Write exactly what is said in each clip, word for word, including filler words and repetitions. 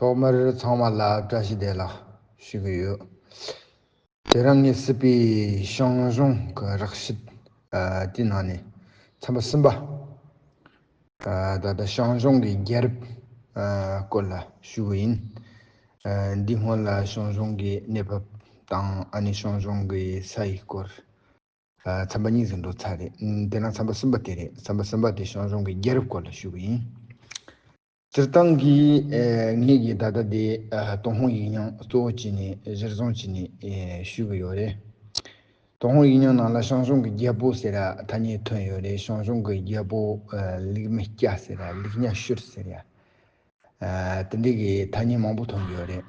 ཐོག་མར་ཚང་མ་ལ་བཀྲ་ཤིས་བདེ་ལེགས་ཞུ་གི་ཡོད། དེ་རིང་ངས་སྲིད་པའི་ཞང་ཞུང་གི་རགས་བཤད། ཨ། དེའི་ནང་ནས་ཚན་པ་གསུམ་པ། ཨ། ད་ལྟ་ཞང་ཞུང་གི་རྒྱལ་རབས། ཨ། སྐོར་ལ་ཞུ་གི་ཡིན། ཨ། འདིའི་སྔོན་ལ་ཞང་ཞུང་གི་གནས་བབ་དང་། ཨ་ནི་ཞང་ཞུང་གི་ས་ཡི་སྐོར། ཨ། ཚན་པ་གཉིས་ཟིན་འགྲོ་ཚར་རེད། ཨ། དེ་ན་ཚན་པ་གསུམ་པ་དེ་རེད། ཚན་པ་གསུམ་པ་དེ་ཞང་ཞུང་གི་རྒྱལ་རབས་སྐོར་ལ་ཞུ་གི་ཡིན། སྤྱིར་བཏང་གི། ཨ། ངེད་ཀྱིས་ད་ལྟ་དེ། ཨ། ཏུན་ཧོང་ཡིག་རྙིང་གཙོ་བོ་བྱས་ནས་གཞིར་བཟུང་བྱས་ནས། ཨ། ཞུ་གི་ཡོད་རེད། ཏུན་ཧོང་ཡིག་རྙིང་ནང་ལ་ཞང་ཞུང་གི་རྒྱལ་པོ་ཟེར་ཡ་ཐ་སྙད་ཐོན་ཡོད་རེད། ཞང་ཞུང་གི་རྒྱལ་པོ། ཨ། ལིག་མི་སྐྱ་ཟེར་ཡ། ལིག་ཉ་ཤུར་ཟེར་ཡ། ཨ། དེ་འདྲའི་གི་ཐ་སྙད་མང་པོ་ཐོན་གི་ཡོད་རེད།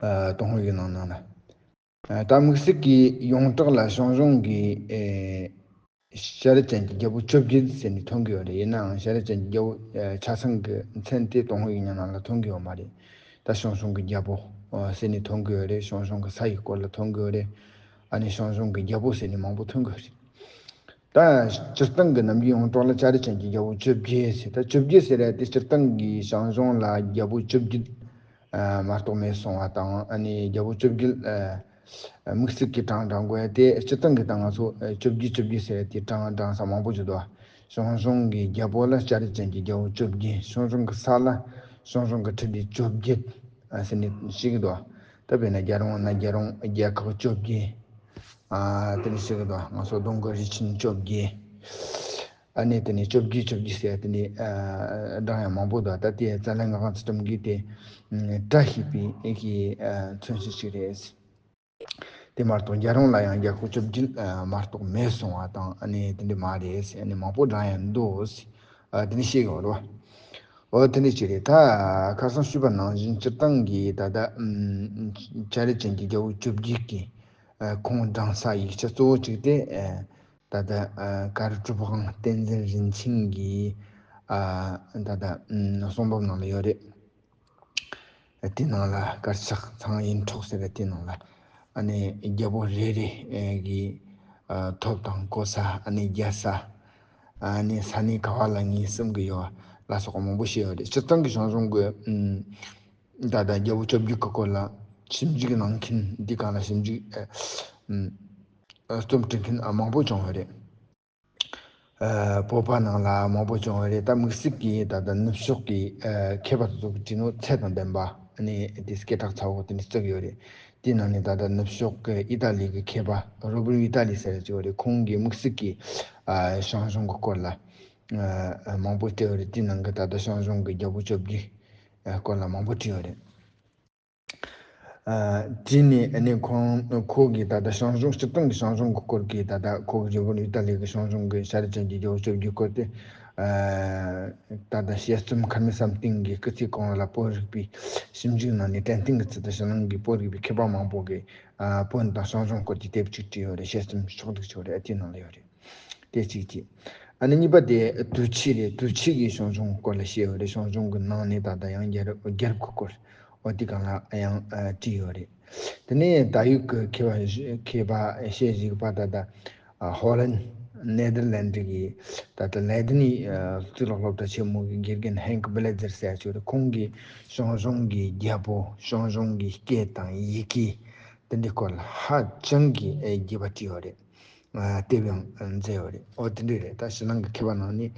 ཨ། ཏུན་ཧོང་ཡིག་རྙིང་ནང་ལ། ཨ། ད་དམིགས་བསལ་གྱི་ཡོངས་གྲགས་ལ་ཞང་ཞུང་གི། ཨ། ཤ་རུས་ཅན་གྱི་རྒྱལ་པོ་བཅོ་བརྒྱད་ཟེར་ནས་ཐོན་གྱི་ཡོད་རེད། ཡིན་ནའང་ཤ་རུས་ཅན་གྱི་རྒྱལ་པོ། ཨ། ཆ་ཚང་གི་མཚན་དེ་ཏུན་ཧོང་ཡིག་རྙིང་ནང་ལ་ཐོན་གྱི་ཡོད་མ་རེད། ད་ཞང་ཞུང་གི་རྒྱལ་པོ། ཨ། ཟེར་ནས་ཐོན་གྱི་ཡོད་རེད། ཞང་ཞུང་གི་ས་ཡི་སྐོར་ལ་ཐོན་གྱི་ཡོད་རེད། ཨ་ནི་ཞང་ཞུང་གི་རྒྱལ་པོ་ཟེར་ནས་མང་པོ་ཐོན་གྱི་ཡོད་རེད། ད་སྤྱིར་བཏང་གི་ནམ་རྒྱུན་ཡོངས་གྲགས་ལ་ཤ་རུས་ཅན་གྱི་རྒྱལ་པོ་བཅོ་བརྒྱད་ཟེར། ད་བཅོ་བརྒྱད་ཟེར་ཡ་དེ་སྤྱིར་བཏང་གི་ཞང་ཞུང་ལ་རྒྱལ་པོ་བཅོ་བརྒྱད། ཨ། མ་གཏོགས་མེད་སོང་བ་དང་། ཨ་ནི་རྒྱལ་པོ་བཅོ་བརྒྱད། ཨ། དམིགས་བསལ་གྱི་གྲངས་བགྲང་དགོས་ཡ་དེ། སྤྱིར་བཏང་གི་ད་ང་ཚོ། ཨ། བཅོ་བརྒྱད་བཅོ་བརྒྱད་ཟེར་ཡ་དེ་གྲངས་བགྲང་ས་མང་པོ་ཅིག་འདུག་ཞང་ཞུང་གི་རྒྱལ་པོ་ལ་ཤ་རུས་ཅན་གྱི་རྒྱལ་པོ་བཅོ་བརྒྱད། ཞང་ཞུང་གི་ས་ལ་ཞང་ཞུང་གི་ཁྲི་ལྡེ་བཅོ་བརྒྱད། ཨ། ཟེར་ནས་བཤད་ཀྱི་འདུག་ད་དཔེར་ན་རྒྱལ་རོང་ན་རྒྱལ་རོང་རྒྱལ་ཁག་བཅོ་བརྒྱད། ཨ། དེ་ནས་ཞིག་གི་དང་ང་ཚོ་གདོང་གི་རི་ཆེན་བཅོ་བརྒྱད། ཨ་ནི་དེ་ནས་བཅོ་བརྒྱད་བཅོ་བརྒྱད་ཟེར་དེ་ནས། ཨ། བགྲང་ཡ་མང་པོ་འདུག་ད་དེ་རྩ་ལས་ངག་དབང་ཚུལ་ཁྲིམས་ཀྱིས་དེ་བཀྲ་ཤིས་པའི་གི། ཨ། མཚོན་བྱེད་ཅིག་རེད། དེ་མ་གཏོགས་རྒྱལ་རོང་ལ་ཡང་རྒྱལ་ཁབ་བཅོ་བརྒྱད། ཨ། མ་གཏོགས་མེད་སོང་བ་དང་། ཨ་ནི་དེ་འདྲ་མ་རེད་ཟེར། ཨ་ནི་མང་པོ་བགྲང་ཡ་འདུག་ཨ། དེ་ནས་ཤེས་དགོས་རེད་བ། འོ་དེ་འདྲ་ཅིག་རེད། ད་ཁ་སང་ཞུས་པ་ནང་བཞིན་སྤྱིར་བཏང་གི་ད་ལྟ། ཨམ། ཤ་རུས་ཅན་གྱི་རྒྱལ་པོ་བཅོ་བརྒྱད་ཀྱི། ཨ། ཁོང་བགྲང་ས་ཡིག་ཆ་གཙོ་བོ་གཅིག་དེ། ཨ། ད་ལྟ། ཨ། གར་གྲུབ་དབང་བསྟན་འཛིན་རིན་ཆེན་གྱི། ཨ། ད་ལྟ། ཨམ། གསུང་འབུམ་ནང་ལ་ཡོད་རེད། དེའི་ནང་ལ་དཀར་ཆག་ཚངས་དབྱིངས་འཕྲོག་ཟེར་བ་དེའི་ནང་ལ། ཨ་ནི་རྒྱལ་པོ་རེ་རེ་གི། ཨ། ཐོབ་དང་གོ་ས། ཨ་ནི་རྒྱལ་ས། ཨ་ནི་ས་གནས་ག་བ་ལ་ངེས་གསུང་གི་ཡོད་ལ་སོགས་པ་མང་པོ་བཤད་ཡོད་རེད། སྤྱིར་བཏང་གི་ཞང་ཞུང་གི། ཨམ། ད་ལྟ་རྒྱལ་པོ་བཅོ་བརྒྱད་ཀྱི་སྐོར་ལ་ཞིབ་འཇུག་གནང་མཁན། འདི་གང་ལ་ཞིབ་འཇུག་ཨ། ཨམ། རྩོམ་འབྲི་མཁན། ཨ། མང་པོ་བྱུང་བ་རེད། ཨ། བོད་པ་ནང་ལ་མང་པོ་བྱུང་བ་རེད། ད་དམིགས་བསལ་གྱིས་ད་ལྟ་ནུབ་ཕྱོགས་ཀྱི། ཨ། མཁས་པ་དེ་ཚོ་གིས་བྲིས་ནོ་ཚད་དང་ལྡན་པ། ཨ་ནི་དེ་སྐད་གྲགས་ཚ་བོ་དེ་འདྲ་བརྩི་གི་ཡོད་རེད། དེའི་ནང་ནས་ད་ལྟ་ནུབ་ཕྱོགས་ཀྱི་ཨི་ཏཱ་ལི་གི་མཁས་པ་རོ་བྷར་ཨི་ཏཱ་ལི་ཟེར་གྱི་ཡོད་རེད། ཁོང་གིས་དམིགས་བསལ་གྱིས། ཨ། ཞང་ཞུང་གི་སྐོར་ལ། ཨ། མང་པོ་བྲིས་ཡོད་རེད། དེའི་ནང་གི་ད་ལྟ་ཞང་ཞུང་གི་རྒྱལ་པོ་བཅོ་བརྒྱད་སྐོར་ལ་མང་པོ་བྲིས་ཡོད་རེད། ཨ། དེ་ནས་ཨ་ནི་ཁོང་། ཁོ་གིས་ད་ལྟ་ཞང་ཞུང་། སྤྱིར་བཏང་གི་ཞང་ཞུང་གི་སྐོར་གྱི། ད་ལྟ་ཁོ་གི་རོ་བྷར་ཨི་ཏཱ་ལི་གི་ཞང་ཞུང་གི་ཤ་རུས་ཅན་གྱི་རྒྱལ་པོ་བཅོ་བརྒྱད་སྐོར་དེ། ཨ། ད་ལྟ་དཔྱད་རྩོམ་མཁར་རྨེའུ་བསམ་གཏན་གྱི་སྐུ་ཚེ་གང་བོ་ལ་བོད་རིག་པའི་ཞིབ་འཇུག་གནང་ནས། དྲན་རྟེན་གྱི་ཚུལ་དུ་ཕྱི་ནང་གི་བོད་རིག་པའི་མཁས་པ་མང་པོ་གིས། ཨ། བོད་དང་ཞང་ཞུང་སྐོར་གྱི་དེབ་ཅིག་བྲིས་ཡོད་རེད། དཔྱད་རྩོམ་ཕྱོགས་བསྒྲིགས་བྱས་ཡོད་རེད། ཨ། དེའི་ནང་ལ་ཡོད་རེད། དེ་གཅིག་བྱས། ཨ་ནི་གཉིས་པ་དེ་ཏུའུ་ཆི་རེད། ཏུའུ་ཆི་གིས་ཞང་ཞུང་སྐོར་ལ་བཤད་ཡོད་རེད། ཞང་ཞུང་གི་ནང་ནས་ད་ལྟ་ཡང་རྒྱལ་རབས། རྒྱལ་རབས་ཀྱི་སྐོར། འོ་དེ་གང་ལ་ཡང་། ཨ། བྲིས་ཡོད་རེད། དེ་ནས་ད་ཡུལ་གྱི་མཁས་པ། མཁས་པ་ཞལ་བཞུགས་པ་ད་ལྟ། ཨ། ཧོ་ལན། ནེ་དར་ལན་ཌི་གི་ད་ལྟ་ལེ་ཌན་ནི། ཨ། གཙུག་ལག་སློབ་གྲྭ་ཆེན་མོ་གི་དགེ་རྒན་ཧེན་ཀི་བི་ལེ་ཛེར་ཟེར་ཡ་ཅིག་ཡོད་རེད། ཁོང་གིས་ཞང་ཞུང་གི་རྒྱལ་པོ། ཞང་ཞུང་གི་སྐད་དང་ཡི་གེ། དེ་འདྲའི་སྐོར་ལ་ཧ་ཅང་གི། ཨ། རྒྱས་པ་བྲིས་ཡོད་རེད། ཨ། དེབ་ཡང་མཛད་ཡོད་རེད། འོ་དེ་འདྲ་རེད། ད་ཕྱི་ནང་གི་མཁས་པ་ནང་ནས།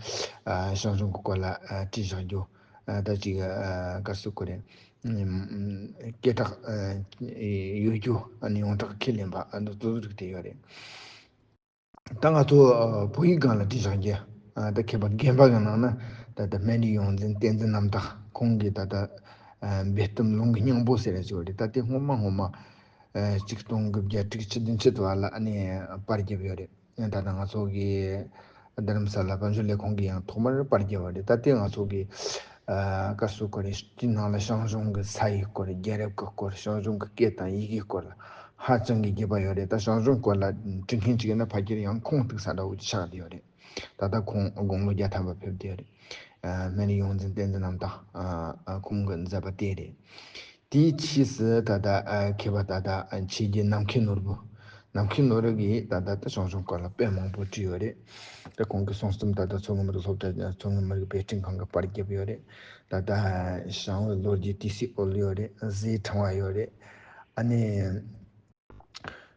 ཨ། ཞང་ཞུང་གི་སྐོར་ལ། ཨ། བྲིས་བཞག་རྒྱུ། ཨ། ད་ཅིག་ཨ། ག་རེ་ཟེར་དགོས་རེད། ཨམ། སྐད་གྲགས། ཨ། ཡོད་རྒྱུ། ཨ་ནི་ཡོངས་གྲགས་ཁས་ལེན་པ། ཨ། འདི་ཚོ་རིགས་དེ་ཡོད་རེད། ད་ང་ཚོ། ཨ། བོད་ཡིག་སྒང་ལ་བྲིས་བཞག་རྒྱུ། ཨ། ད་མཁས་པ་རྒན་པ་གི་ནང་ན་ད་ལྟ་སྨན་རིའི་ཡོངས་འཛིན་བསྟན་འཛིན་རྣམ་དག་ཁོང་གིས་ད་ལྟ། ཨ། བེ་ལྟུམ་ལུང་གི་སྙིང་པོ་ཟེར་ཡ་ཅིག་ཡོད་རེད། ད་དེ་སྔོན་མ་སྔོན་མ། ཨ། ཆིག་སྟོང་དགུ་བརྒྱ་དྲུག་ཅུ་བདུན་ཅུ་དུ་བ་ལ་ཨ་ནི་པར་བརྒྱབ་ཡོད་རེད། ད་ལྟ་ང་ཚོ་གི་རྡ་རམ་ས་ལ་དཔལ་འབྱོར་ལས་ཁུངས་ཀྱིས་ཡང་ཐོག་མར་པར་བརྒྱབ་པ་རེད། ད་ལྟའི་ང་ཚོ་གི། ཨ། ག་རེ་ཟེར་དགོས་རེད། དེའི་ནང་ལ་ཞང་ཞུང་གི་ས་ཡི་སྐོར། རྒྱལ་རབས་ཀྱི་སྐོར། ཞང་ཞུང་གི་སྐད་དང་ཡི་གེའི་སྐོར་ལ་ཧ་ཅང་གི་རྒྱས་པ་ཡོད་རེད། ད་ཞང་ཞུང་སྐོར་ལ་འབྲི་མཁན་ཅིག་ཡིན་ན་ཕལ་ཆེར་ཡང་ཁུངས་གཏུགས་ས་འདྲ་བོ་ཅིག་ཆགས་བསྡད་ཡོད་རེད། ད་ལྟ་ཁོང་དགུང་ལོ་བརྒྱ་ཐམ་པ་ཕེབས་བསྡད་ཡོད་རེད། ཨ། སྨན་རིའི་ཡོངས་འཛིན་བསྟན་འཛིན་རྣམ་དག། ཨ། ཁོང་གིས་མཛད་པ་དེ་རེད། དེའི་ཕྱིས་སུ་ད་ལྟ། ཨ། མཁས་པ་ད་ལྟ། ཨ། ཆོས་རྒྱལ་ནམ་མཁའི་ནོར་བུ། ནམ་མཁའི་ནོར་བུ་གིས་ད་ལྟ་ད་ཞང་ཞུང་སྐོར་ལ་དཔེ་མང་པོ་བྲིས་ཡོད་རེད། ད་ཁོང་གི་གསུང་རྩོམ་ད་ལྟ་མཚོ་སྔོན་མི་རིགས་སློབ་གྲྭ་མཚོ་སྔོན་མི་རིགས་དཔེ་སྐྲུན་ཁང་གིས་པར་བརྒྱབ་ཡོད་རེད། ད་ལྟ་ཞང་བོད་ལོ་རྒྱུས་ཏི་སེའི་འོལ་ཡོད་རེད། གཟིའི་ཕྲེང་བ་ཡོད་རེད། ཨ་ནི།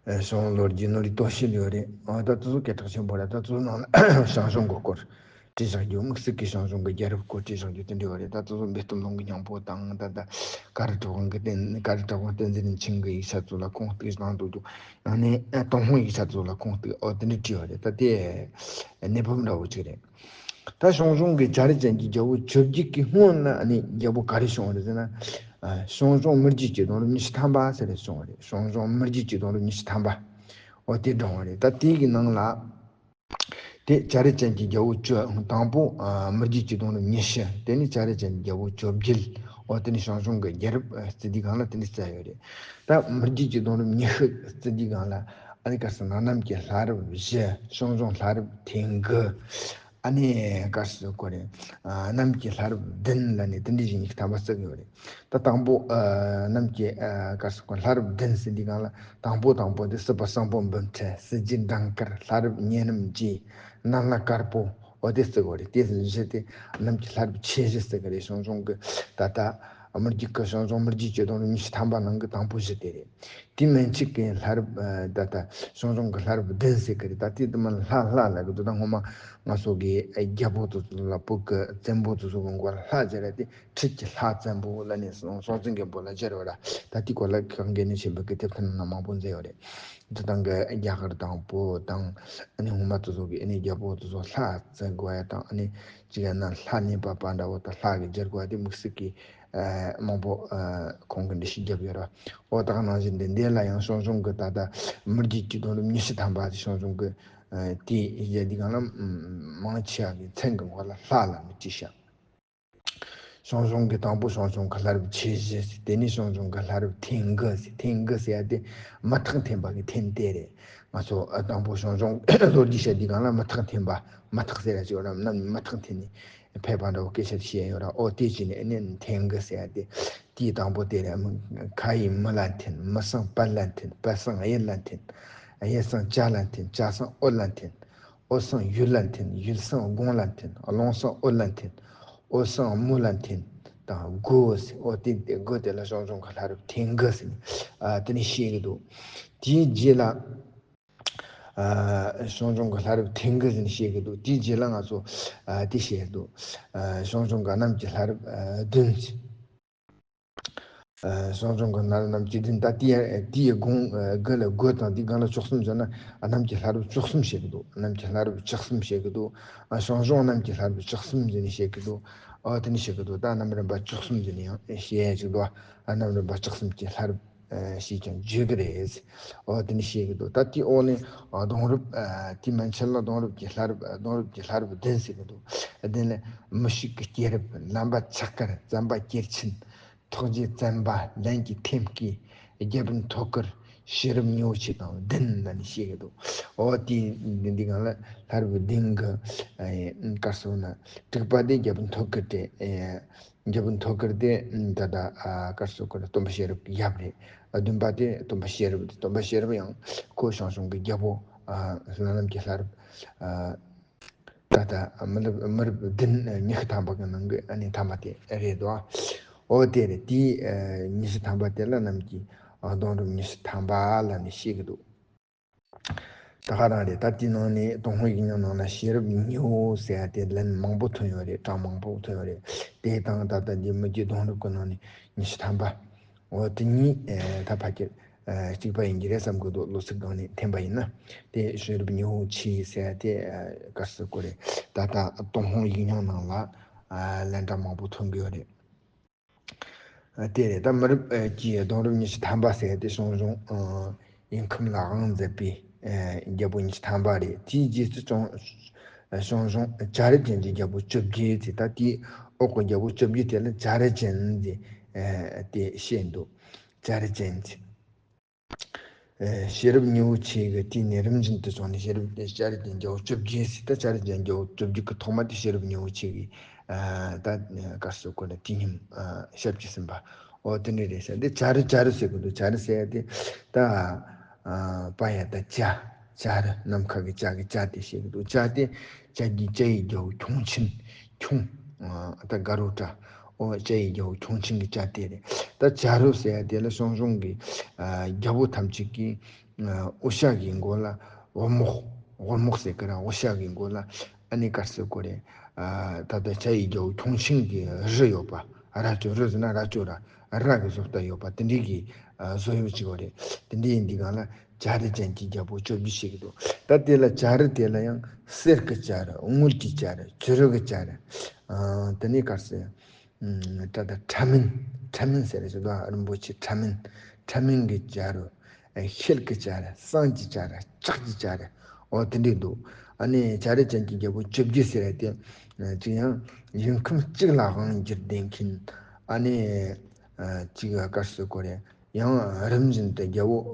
ཨེ། ཞང་ལོ་རྒྱུས་ནོར་བུའི་སྟོད་གཞས་ཡོད་རེད། ཨ། ད་དེ་ཚོ་སྐད་གྲགས་ཆེན་པོ་རེད། ད་དེ་ཚོ་ནང་ལ་ཞང་ཞུང་གི་སྐོར། བྲིས་བཞག་རྒྱུ། དམིགས་བསལ་གྱི་ཞང་ཞུང་གི་རྒྱལ་རབས་སྐོར་བྲིས་བཞག་རྒྱུ་དེ་འདྲ་ཡོད་རེད། ད་དེ་ཚོ་འབེལ་གཏམ་ལུང་གི་སྙིང་པོ་དང་། ད་ད་ཀ་རི་གྲུབ་དབང་གི་བསྟན། ཀ་རི་གྲུབ་དབང་བསྟན་འཛིན་རིན་ཆེན་གྱི་ཡིག་ཆ་ཚོ་ལ་ཁུངས་གཏུགས་བཏང་འདུག་རྒྱུ། ཨ་ནི། ཨ། ཏུན་ཧོང་ཡིག་ཆ་ཚོ་ལ་ཁུངས་གཏུགས། ཨོ། དེ་འདྲ་བྲིས་ཡོད་རེད། ད་དེ་གནས་བབ་འདྲ་བོ་ཅིག་རེད། ད་ཞང་ཞུང་གི་བྱ་རི་ཅན་གྱི་རྒྱལ་པོ་བཅོ་བརྒྱད་ཀྱི་སྔོན་ལ་ཨ་ནི་རྒྱལ་པོ་ག་རེ་བྱུང་བ་རེད་ཟེར་ན། ཨ། ཞང་ཞུང་མི་རྒྱུད་ཀྱི་གདུང་རབས་ཉི་ཤུ་ཐམ་པ་ཟེར་རེ་བྱུང་བ་རེད། ཞང་ཞུང་མི་རྒྱུད་ཀྱི་གདུང་རབས་ཉི་ཤུ་ཐམ་པ། འོ། དེ་བགྲངས་པ་རེད། ད་དེ་གི་ནང་ལ། དེ་བྱ་རི་ཅན་གྱི་རྒྱལ་པོ་བཅུ། དང་པོ། ཨ། མི་རྒྱུད་ཀྱི་གདུང་རབས་ཉི་ཤུ། དེ་ནས་བྱ་རི་ཅན་གྱི་རྒྱལ་པོ་བཅོ་བརྒྱད། འོ། དེ་ནས་ཞང་ཞུང་གི་རྒྱལ་རབས་བརྩི་དུས་སྒང་ལ་དེ་འདྲ་བརྩི་ཡོད་རེད། ད་མི་རྒྱུད་ཀྱི་གདུང་རབས་ཉི་ཤུ་བརྩི་དུས་སྒང་ལ། ཨ་ནི་ག་རེ་ཟེར་ན། གནམ་གྱི་ལྷ་རབས་བཞི། ཞང་ཞུང་ལྷ་རབས་ཐེངས་དགུ། ཨ་ནི་ག་རེ་ཟེར་དགོས་རེད། ཨ། གནམ་གྱི་ལྷ་རབས་བདུན་ལབ་ནས་དེ་འདྲ་ཞིག་ཉི་ཤུ་ཐམ་པ་བརྩི་གི་ཡོད་རེད། ད་དང་པོ། ཨ། གནམ་གྱི། ཨ། ག་རེ་ཟེར་དགོས། ལྷ་རབས་བདུན་ཟེར་དུས་སྒང་ལ། དང་པོ་དང་པོ་དེ་སྲིད་པ་སྲིན་པོ་འབུམ་ཕྲག། སྲིད་རྒྱལ་འབྲིང་དཀར། ལྷ་རབས་གཉན་རིམ་རྗེ། གནམ་ལྷ་དཀར་པོ། འོ། དེ་བརྩི་གི་ཡོད་རེད། དེ་བཞི་དེ་གནམ་གྱི་ལྷ་རབས་ཆེ་བཞི་ཟེར་གི་རེད། ཞང་ཞུང་གི་ད་ལྟ་མི་རྒྱུད་ཀྱི། ཞང་ཞུང་མི་རྒྱུད་ཀྱི་གདུང་རབས་ཉི་ཤུ་ཐམ་པ་ནང་གི་དང་པོ་བཞི་དེ་རེད། དེ་མན་ཆད་ཀྱི་ལྷ་རབས། ཨ། ད་ལྟ་ཞང་ཞུང་གི་ལྷ་རབས་བདུན་ཟེར་གི་རེད། ད་དེ་དུ་མ་ལྷ་ལྷ་ལབ་གི་འདུག་ད་སྔོན་མ་ང་ཚོ་གི་རྒྱལ་པོ་དེ་ཚོ་ལ། བོད་ཀྱི་བཙན་པོ་དེ་ཚོ་གི་མགོ་ལ་ལྷ་ཟེར་ར། དེ་ཁྲིད་ཀྱི་ལྷ་བཙན་པོ་ལབ་ནས་སྲོང་སྲོང་བཙན་སྒམ་པོ་ལ་སྦྱར་བ་ར། ད་དེ་སྐོར་ལ་གང་དགེ་འདུན་ཆོས་འཕེལ་གྱི་དེབ་ཐེར་ནང་མང་པོ་མཛད་ཡོད་རེད། དེ་དང་གི་རྒྱ་གར་དང་བོད་དང་། ཨ་ནི་སྔོན་མ་དེ་ཚོ་གི། ཨ་ནི་རྒྱལ་པོ་དེ་ཚོ་ལྷ་བཙན་དགོས་ཡ་དང་། ཨ་ནི་གཅིག་ཡང་ན་ལྷ་གནས་པ་པ་འདྲ་བོ་དང་ལྷ་གི་སྦྱར་དགོས་ཡ་དེ་དམིགས་བསལ་གྱི། ཨ། མང་པོ། ཨ། ཁོང་གིས་འགྲེལ་བཤད་བརྒྱབ་ཡོད་ར། འོ། ད་ག་ནང་བཞིན་དེ་འདི་ལ་ཡང་ཞང་ཞུང་གི་ད་ལྟ་མི་རྒྱུད་ཀྱི་གདུང་རབས་ཉི་ཤུ་ཐམ་པ་དེ་ཞང་ཞུང་གི། ཨ། དེ་ཡི་དེ་སྒང་ལ་མང་ཆེ་བ་གི་མཚན་གི་མགོ་ལ་ལྷ་ལབ་ནས་བྲིས་ཤག་ཞང་ཞུང་གི་དང་པོ་ཞང་ཞུང་གི་ལྷ་རབས་ཆེ་བཞི་ཟེར། དེ་ནས་ཞང་ཞུང་གི་ལྷ་རབས་ཐེངས་དགུ་ཟེར། ཐེངས་དགུ་ཟེར་ཡ་དེ་མུ་ཐག་འཐེན་པ་གི་འཐེན་དེ་རེད། ང་ཚོ། ཨ། དང་པོ་ཞང་ཞུང་ལོ་རྒྱུས་བཤད་དུས་སྒང་ལ་མུ་ཐག་འཐེན་པ། མུ་ཐག་ཟེར་ཡ་ཅིག་ཡོད་ར། ནམ་མུ་ཐག་འཐེན་ནས་ཕེབས་པ་འདྲ་བོ་སྐད་ཆ་བཤད་ཡོད་ར། འོ། དེ་བྱས་ནས་ཨ་ནི་ཐེངས་དགུ་ཟེར་ཡ་དེ། དེའི་དང་པོ་དེ་རེད། མི། ཁ་ཡི་མི་ལ་འཐེན། མི་སང་བལ་ལ་འཐེན། བལ་སང་གཡུལ་ལ་འཐེན། གཡུལ་སང་བྱ་ལ་འཐེན། བྱ་སང་འོད་ལ་འཐེན། འོད་སང་ཡུལ་ལ་འཐེན། ཡུལ་སང་སྒོང་ལ་འཐེན། སྒོང་སང་དབུ་ལ་འཐེན། དབུ་སང་མོ་ལ་འཐེན། དང་དགུ་ཟེར། འོ། དེ་དགུ་དེ་ལ་ཞང་ཞུང་གི་ལྷ་རབས་ཐེངས་དགུ་ཟེར་ནས། ཨ། དེ་ནས་བཤད་གི་འདུག་དེའི་རྗེས་ལ། ཨ། ཞང་ཞུང་གི་ལྷ་རབས་ཐེངས་དགུ་ཟེར་ནས་བཤད་གི་འདུག་དེའི་རྗེས་ལ་ང་ཚོ། ཨ། དེ་བཤད་གི་འདུག་ཨ། ཞང་ཞུང་གི་གནམ་གྱི་ལྷ་རབས། ཨ། བདུན་ཟེར། ཨ། ཞང་ཞུང་གི་གནམ། གནམ་གྱི་བདུན། ད་དེའི། དེའི་གོང་། ཨ། དགུ་ལ་དགུ་དང་། དེའི་སྒང་ལ་བཅུ་གསུམ་ཟེར་ན། ཨ། གནམ་གྱི་ལྷ་རབས་བཅུ་གསུམ་བཤད་གི་འདུག་གནམ་གྱི་ལྷ་རབས་བཅུ་གསུམ་བཤད་གི་འདུག་ཨ། ཞང་ཞུང་གནམ་གྱི་ལྷ་རབས་བཅུ་གསུམ་ཟེར་ནས་བཤད་གི་འདུག་ཨ། དེ་ནས་བཤད་གི་འདུག་ད་གནམ་རིམ་པ་བཅུ་གསུམ་ཟེར་ནས་ཡང་བཤད་ཡ་ཅིག་འདུག་ཨ། གནམ་རིམ་པ་བཅུ་གསུམ་གྱི་ལྷ་རབས། ཨ། ཞེས་ཀྱང་བརྗོད་ཀྱི་རེད། འོ། དེ་ནས་བཤད་གི་འདུག་ད་དེའི་འོག་ནས། ཨ། གདུང་རབས། ཨ། དེ་མན་ཆད་ལ་གདུང་རབས་ཀྱི་ལྷ་རབས། གདུང་རབས་ཀྱི་ལྷ་རབས་བདུན་ཟེར་གི་འདུག་དེ་ནས་མི་ཤིག་གི་སྐྱེས་རབས། ལམ་པ་ཆག་དཀར། བཙན་པ་སྐྱེར་ཆེན། ཐོག་རྗེ་བཙན་པ། ལན་གྱི་ཐེམ་སྐས། རྒྱལ་པོ་མཐོ་དཀར། ཤེས་རབ་ཉི་འོད་ཆེ་དང་བདུན་ལབ་ནས་བཤད་གི་འདུག་འོ། དེ་འདི་འདི་སྒང་ལ་ལྷ་རབས་བདུན་གི། ཨ། ག་རེ་ཟེར་ན། དྲུག་པ་དེ་རྒྱལ་པོ་མཐོ་དཀར་དེ། ཨ། རྒྱལ་པོ་མཐོ་དཀར་དེ་ད་ལྟ། ཨ། ག་རེ་ཟེར་དགོས་རེད། སྟོན་པ་ཤེས་རབ་ཀྱི་ཡབ་རེད། ཨ། བདུན་པ་དེ་སྟོན་པ་ཤེས་རབ་དེ། སྟོན་པ་ཤེས་རབ་ཡང་ཁོ་ཞང་ཞུང་གི་རྒྱལ་པོ། ཨ། ལྷ་ལམ་གྱི་ལྷ་རབས། ཨ། ད་ལྟ་མི་རབས། མི་རབས་བདུན། ཉི་ཤུ་ཐམ་པ་གི་ནང་གི་ཨ་ནི་ཐ་མ་དེ་རེད་དོ། འོ། དེ་རེད། དེའི། ཨ། ཉི་ཤུ་ཐམ་པ་དེ་ལ་གནམ་གྱི། ཨ། གདུང་རབས་ཉི་ཤུ་ཐམ་པ་ལབ་ནས་བཤད་གི་འདུག་ད་ག་རང་རེད། ད་དེའི་ནང་ནས་ཏུན་ཧོང་ཡིག་རྙིང་ནང་ན་ཤེས་རབ་ཉི་འོད་ཟེར་ཡ་དེ་ལན་མང་པོ་ཐོན་ཡོད་རེད། གྲངས་མང་པོ་ཐོན་ཡོད་རེད། དེ་དང་ད་ལྟ་འདི་མི་རྒྱུད་གདུང་རབས་ཀྱི་ནང་ནས་ཉི་ཤུ་ཐམ་པ། འོ། དེ་གཉིས། ཨ། ད་ཕལ་ཆེར། ཨ། གཅིག་པ་ཡིན་གྱི་རེད་བསམ་གྱི་འདུག་ལོ་ཚིགས་སྒང་ནས་འཐེན་པ་ཡིན་ན། དེ་ཤེས་རབ་ཉི་འོད་ཆེ་ཟེར་ཡ་དེ། ཨ། ག་རེ་ཟེར་དགོས་རེད། ད་ལྟ་ཏུན་ཧོང་ཡིག་རྙིང་ནང་ལ། ཨ། ལན་གྲངས་མང་པོ་ཐོན་གྱི་ཡོད་རེད། ཨ། དེ་རེད། ད་མི་རབས། ཨ། ཀྱི་གདུང་རབས་ཉི་ཤུ་ཐམ་པ་ཟེར་ཡ་དེ་ཞང་ཞུང་། ཨ། དབྱིན་ཁམས་ལ་དབང་མཛད་པའི། ཨ། རྒྱལ་པོ་ཉི་ཤུ་ཐམ་པ་རེད། དེའི་རྗེས་སུ་ཅང་། ཨ། ཞང་ཞུང་བྱ་རི་ཅན་གྱི་རྒྱལ་པོ་བཅོ་བརྒྱད་ཟེར། ད་དེའི་འོག་གི་རྒྱལ་པོ་བཅོ་བརྒྱད་དེ་ལ་བྱ་རི་ཅན་ཟེར། ཨ། དེ་བཤད་འདུག་བྱ་རི་ཅན་ཟེར། ཨ། ཤེས་རབ་ཉི་འོད་ཆེ་གི་དུས་ནས་རིམ་བཞིན་དུ་བྱུང་ནས། ཤེས་རབ་དེ་བྱ་རི་ཅན་རྒྱལ་པོ་བཅོ་བརྒྱད་ཟེར། ད་བྱ་རི་ཅན་རྒྱལ་པོ་བཅོ་བརྒྱད་ཀྱི་ཐོག་མ་དེ་ཤེས་རབ་ཉི་འོད་ཆེ་གི། ཨ། ད་ག་རེ་ཟེར་དགོས་རེད། དུས་མཉམ། ཨ། ཞབས་ཀྱིས་ཟིན་པ། འོ། དེ་འདྲ་རེད་ཟེར། འདི་བྱ་རི་བྱ་རི་ཟེར་གི་འདུག་བྱ་རི་ཟེར་ཡ་དེ་ད། ཨ། པ་ཡ་ད་བྱ། བྱ་རུ་ནམ་མཁའ་གི་བྱ་གི་བྱ་དེ་བཤད་གི་འདུག་བྱ་དེ་བྱ་རྒྱུ་བྱ་ཡི་རྒྱལ་པོ་ཁྱུང་ཆེན། ཁྱུང་། ད་དགའ་རོ་བྲ། ཨོ་བྱ་ཡི་རྒྱལ་པོ་ཁྱུང་ཆེན་གི་བྱ་དེ་རེད། ད་བྱ་རུ་ཟེར་ཡ་དེ་ལ་ཞང་ཞུང་གི་རྒྱལ་པོ་ཐམས་ཅད་ཀྱི་དབུ་ཞྭ་གི་མགོ་ལ་འོལ་མོག་འོལ་མོག་ཟེར་གི་ར། འོལ་ཞྭ་གི་མགོ་ལ་ཨ་ནི་དཀར་སེར་གོ་རེ། ད་ལྟ་བྱ་ཡི་རྒྱལ་པོ་ཁྱུང་ཆེན་གྱི་རུ་ཡོད་པ། རྭ་ཅོ། རུ་ཟེར་ན་རྭ་ཅོ་ར། རྭ་གི་བཟོ་ལྟ་ཡོད་པ་དེ་འདྲའི་གི་བཟོ་ཡོད་ཅིག་ཡོད་རེད། དེ་འདྲའི་ཡིན་དུས་སྒང་ལ་བྱ་རུ་ཅན་གྱི་རྒྱལ་པོ་བཅོ་བརྒྱད་བཤད་གི་འདུག་ད་དེ་ལ་བྱ་རུ་དེ་ལ་ཡང་གསེར་གི་བྱ་རུ། དངུལ་གྱི་བྱ་རུ། བྱུ་རུ་གི་བྱ་རུ། དེ་ནས་དཀར་སེར། ད་ལྟ་ཕྲ་མེན། ཕྲ་མེན་ཟེར་རེད་ཟེར་དོ། རིན་པོ་ཆེ་ཕྲ་མེན། ཕྲ་མེན་གྱི་བྱ་རུ། ཤེལ་གྱི་བྱ་རུ། ཟངས་ཀྱི་བྱ་རུ། ལྕགས་ཀྱི་བྱ་རུ། འོ་དེ་འདྲས་འདུག་ཨ་ནི་བྱ་རུ་ཅན་གྱི་རྒྱལ་པོ་བཅོ་བརྒྱད་ཟེར་ཡ་དེ། ཅིག་ཡང་ཡུལ་ཁམས་གཅིག་ལ་དབང་བསྒྱུར་ལྡན་མཁན། ཨ་ནི་ཅིག་དཀར་སེར་གོ་རེ། ཡང་རིམ་བཞིན་དུ་རྒྱལ་པོ་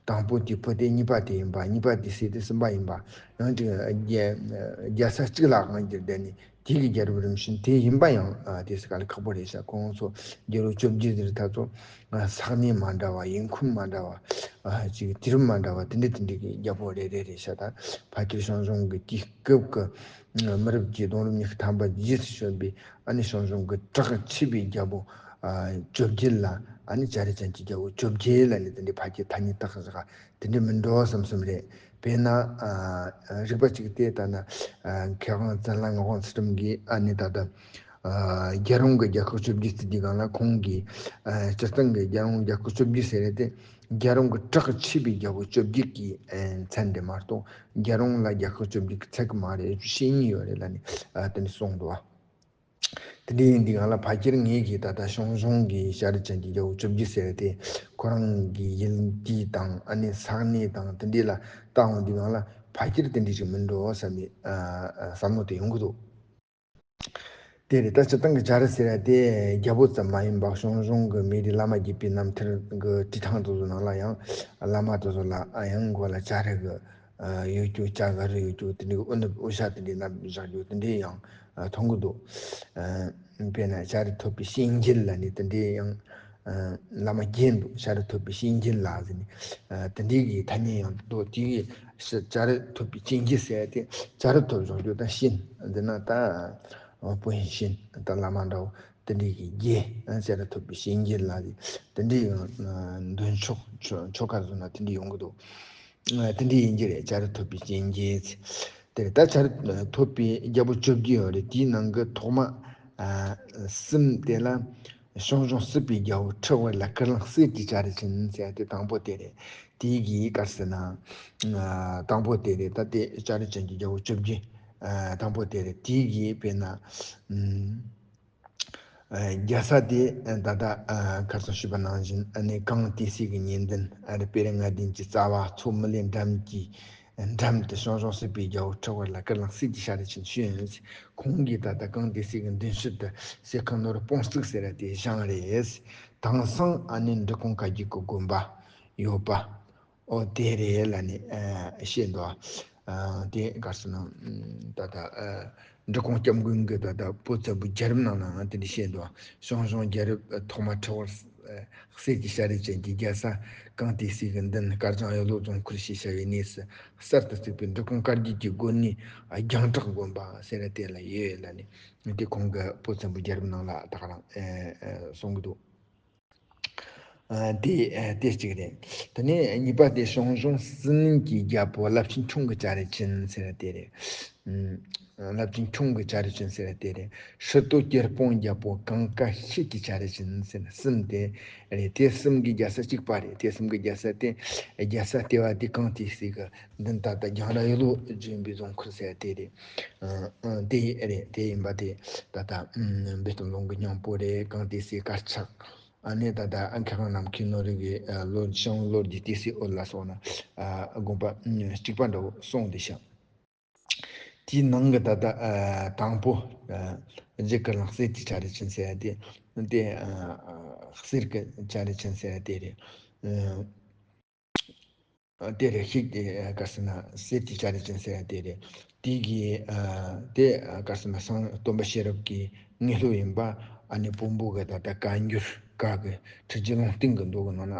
དང་པོ་དེ་བུ་སྟེ་གཉིས་པ་དེ་ཡིན་པ། གཉིས་པ་དེ་སྲས་ཏེ་གསུམ་པ་ཡིན་པ། ཡང་ཅིག་རྒྱལ་ས་གཅིག་ལ་དབང་བསྒྱུར་ལྡན་ནི། དེ་གི་རྒྱལ་རབས་རིམ་བཞིན་དེ་ཡིན་པ་ཡང་དེ་སྲིད་ག་ལ་ཁག་པོ་རེད་ཤག་ཁོང་ཚོ་རྒྱལ་པོ་བཅོ་བརྒྱད་ཟེར་ད་ཚོ་ས་གནས་མ་འདྲ་བ། ཡུལ་ཁམས་མ་འདྲ་བ། ཅིག་དུས་རིམ་མ་འདྲ་བ་དེ་འདྲ་དེ་འདྲ་གི་རྒྱལ་པོ་རེ་རེ་རེད་ཤག་ད་ཕལ་ཆེར་ཞང་ཞུང་གི་དུས་སྐབས་ཀྱི་མི་རབས་ཀྱི་གདུང་རབས་ཉི་ཤུ་ཐམ་པ་རྗེས་སུ་བྱོན་པའི་ཨ་ནི་ཞང་ཞུང་གི་གྲགས་ཆེ་བའི་རྒྱལ་པོ་བཅོ་བརྒྱད་ལ། ཨ་ནི་བྱ་རུ་ཅན་གྱི་རྒྱལ་པོ་བཅོ་བརྒྱད་ལ་ནི་དེ་འདྲའི་ཕལ་ཆེར་ཐ་སྙད་བཏགས་ཤག་དེ་འདྲ་མི་འགྲོ་བསམ་བསམ་རེད། དཔེར་ན། རིག་པ་གཅིག་སྟེ་ད་ན། མཁས་དབང་བཙན་ལ་ངག་དབང་ཚུལ་ཁྲིམས་ཀྱིས་ཨ་ནི་ད་ལྟ། རྒྱལ་རོང་གི་རྒྱལ་ཁབ་བཅོ་བརྒྱད་ཟེར་དུས་སྒང་ལ་ཁོང་གིས། སྤྱིར་བཏང་གི་རྒྱལ་རོང་རྒྱལ་ཁབ་བཅོ་བརྒྱད་ཟེར་རེད་དེ། རྒྱལ་རོང་གི་གྲགས་ཆེ་བའི་རྒྱལ་པོ་བཅོ་བརྒྱད་ཀྱི་མཚན་རེད་མ་གཏོགས་རྒྱལ་རོང་ལ་རྒྱལ་ཁབ་བཅོ་བརྒྱད་ཀྱི་ཚད་ཀྱི་མ་རེད། བཤད་ཉེན་ཡོད་རེད་ལབ་ནས་དེ་འདྲ་གསུངས་འདུག་བ། དེ་འདྲ་ཡིན་དུས་སྒང་ལ་ཕལ་ཆེར་ངེད་ཀྱིས་ད་ལྟ་ཞང་ཞུང་གི་བྱ་རུ་ཅན་གྱི་རྒྱལ་པོ་བཅོ་བརྒྱད་ཟེར་ཏེ་ཁོ་རང་གི་ཡུལ་དུས་དང་ཨ་ནི་ས་གནས་དང་དེ་འདྲ་ལ་བལྟ་འོང་དུས་སྒང་ལ་ཕལ་ཆེར་དེ་འདྲ་ཞིག་མིན་འགྲོ་བསམ་པའི་བསམ་བློ་དེ་ཡོང་གི་འདུག་དེ་རེད། ད་སྤྱིར་བཏང་གི་བྱ་རུ་ཟེར་ཡ་དེ་རྒྱལ་པོ་ཙམ་མ་ཡིན་པར་ཞང་ཞུང་གི་མི་རིགས་བླ་མ་དགྱེས་པའི་རྣམ་ཐར་གྱི་བྲིས་ཐང་དེ་ཚོ་ནང་ལ་ཡང་བླ་མ་དེ་ཚོ་ལ་ཡང་མགོ་ལ་བྱ་རུ་གི་ཡོད་རྒྱུ། བྱ་ག་རུ་ཡོད་རྒྱུ་དེ་འདྲའི་དབུ་ནུབ་དབུ་ཞྭ་དེ་འདྲའི་བསྣམས་བཞག་རྒྱུ་དེ་འདྲའི་ཡང་མཐོང་གི་འདུག་དཔེར་ན་བྱ་རུ་ཐོབ་པའི་གཤིན་རྗེ་ལབ་ནས་དེ་འདྲའི་ཡང་བླ་མ་བརྒྱད་འདུག་བྱ་རུ་ཐོབ་པའི་གཤིན་རྗེ་ལ་ཟེར་ནས་དེ་འདྲའི་གི་ཐ་སྙད་ཡང་འདུག་དེ་གི་བྱ་རུ་ཐོབ་པའི་གཤིན་རྗེ་ཟེར་ཏེ་བྱ་རུ་ཐོབ་བཞག་རྒྱུ་དང་གཤིན་འདི་ན་ད་བུ་ཡིན་གཤིན་ད་བླ་མ་འདྲ་བོ་དེ་འདྲའི་གི་རྗེ་བྱ་རུ་ཐོབ་པའི་གཤིན་རྗེ་ལ་ཟེར་དེ་འདྲའི་ཡང་འདོན་ཆོག་ཆོ་ཆོ་ག་བཟོ་ན་དེ་འདྲའི་ཡོང་གི་འདུག་དེ་འདྲ་ཡིན་གྱི་རེད། བྱ་རུ་ཐོབ་པའི་གཤིན་རྗེ་ཟེར། དེ་རེད། ད་བྱ་རུ་ཐོབ་པའི་རྒྱལ་པོ་བཅོ་བརྒྱད་ཡོད་རེད། དེའི་ནང་གི་ཐོག་མ་གསུམ་དེ་ལ་ཞང་ཞུང་སྲིད་པའི་རྒྱལ་པོ་ཁྲི་དབར་ལ་ཀུན་ལེགས་གསེར་གྱི་བྱ་རུ་ཅན་ཟེར་ཡ་དེ་དང་པོ་དེ་རེད། དེའི་གི་དཀར་ཟེར་ན་དང་པོ་དེ་རེད། ད་དེ་བྱ་རུ་ཅན་གྱི་རྒྱལ་པོ་བཅོ་བརྒྱད་དང་པོ་དེ་རེད། དེའི་གི་དཔེར་ན། རྒྱལ་ས་དེ་ད་ལྟ་ཁ་སང་ཞུས་པ་ནང་བཞིན་ཨ་ནི་གངས་ཏི་སེ་གི་ཉེ་འདུན་ཨ་རི་དཔལ་ལྡན་ལྔ་ལྡན་གྱི་རྩ་བ་མཚོ་མི་ལའི་འགྲམ་གྱི་འགྲམ་དུ་ཞང་ཞུང་སྲིད་པའི་རྒྱལ་པོ་ཁྲི་དབར་ལ་ཀུན་ལེགས་གསེར་གྱི་བྱ་རུ་ཅན་བྱོན། ཁོང་གིས་ད་ལྟ་གངས་ཏི་སེ་གི་མདུན་ཕྱོགས་དུ་གསེར་ཁང་ནོར་སྤུངས་བརྩིགས་ཟེར་བ་དེ་བཞེངས་རེད། དེང་སང་ཨ་ནི་འབྲི་གུང་དཀར་རྒྱུག་གི་དགོན་པ་ཡོད་པ། ཨོ་དེ་རེད་ལབ་ནས་ཨ་བཤད་འདུག་ཨ་དེ་ག་རེ་ཟེར་ན་ཨ་ད་ལྟ་ཨ་འབྲི་གུང་སྐྱབས་མགོན་གྱི་ད་ལྟ་བོད་བཙན་པོའི་རྒྱལ་རབས་ནང་ལའང་དེ་འདྲ་བཤད་འདུག་ཞང་ཞུང་རྒྱལ་རབས་ཐོག་མ་ཁྲི་དབར་གསེར་གྱི་བྱ་རུ་ཅན་གྱི་རྒྱལ་ས་གངས་ཏི་སེ་གི་མདུན་དཀར་ལྗང་གཡུ་ལོ་རྫོང་ཁུལ་ཞེས་བྱ་བའི་གནས་སུ་གསར་དུ་བརྩིགས་པའི་འབྲི་གུང་དཀར་རྒྱུག་གི་དགོན་གནས་རྒྱང་བསྒྲགས་དགོན་པ་ཟེར་བ་དེ་ལ་ཡོད་ལབ་ནས་དེ་ཁོང་གི་བོད་བཙན་པོའི་རྒྱལ་རབས་ནང་ལ་ད་ག་རང་ཨ་ཨ་གསུང་གི་འདུག་ཨ་དེ་ཨ་དེ་གཅིག་རེད། དེ་ནས་གཉིས་པ་དེ་ཞང་ཞུང་སྲིད་གླིང་གི་རྒྱལ་པོ་རླབས་ཆེན་ཁྱུང་གི་བྱ་རུ་ཅན་ཟེར་བ་དེ་རེད། ཨ་རླབས་ཆེན་ཁྱུང་གི་བྱ་རུ་ཅན་ཟེར་བ་དེ་རེད། ཧྲི་ཏོ་སྐྱེར་སྤུངས་རྒྱལ་པོ་གངས་དཀར་ཤེལ་གྱི་བྱ་རུ་ཅན་ཟེར་ན་གསུམ་དེ་རེད། དེ་གསུམ་གི་རྒྱལ་ས་གཅིག་པ་རེད། དེ་གསུམ་གི་རྒྱལ་ས་དེ་རྒྱལ་ས་ལྟེ་བ་དེ་གངས་ཏི་སེ་གི་མདུན་ད་ལྟ་རྒྱང་བསྒྲགས་གཡུ་ལོ་ལྗོན་པའི་རྫོང་ཁུལ་ཟེར་བ་དེ་རེད། ཨ་ཨ་དེ་རེད། དེ་ཡིན་པ་དེ་ད་ལྟ་ཨ་བེ་སྟོན་ལུང་གི་སྙིང་པོ་རེད། གངས་ཏི་སེ་དཀར་ཆག་ཨ་ནི་ད་ལྟ་ཨ་མཁས་དབང་ནམ་མཁའི་ནོར་བུ་གི་ཨ་ལོ་ཞང་ལོ་རྒྱུས་ཏི་སེའི་འོད་ལ་སོགས་ན་ཨ་དགོངས་པ་ཨ་གཅིག་པ་འདྲ་བོ་གསུངས་བསྡད་ཤག་དེའི་ནང་གི་ད་ལྟ་ཨ་དང་པོ་ཨ་རྗེ་ཀུན་ལེགས་གསེར་གྱི་བྱ་རུ་ཅན་ཟེར་ཡ་དེ་དེ་ཨ་ཨ་གསེར་གྱི་བྱ་རུ་ཅན་ཟེར་ཡ་དེ་རེད། ཨ་དེ་རེད། ཤེལ་གྱི་ག་རེ་ཟེར་ན་གསེར་གྱི་བྱ་རུ་ཅན་ཟེར་ཡ་དེ་རེད། དེ་གི་ཨ་དེ་ག་རེ་ཟེར་ན་སང་སྟོན་པ་ཤེས་རབ་ཀྱི་དངོས་སློབ་ཡིན་པ་ཨ་ནི་བོན་པོ་གི་ད་ལྟ་བཀའ་འགྱུར་ ཀ་གི་ཁྲིད་ཀྱི་ལུང་བསྟན་གྱི་མདོ་གི་ནང་ན་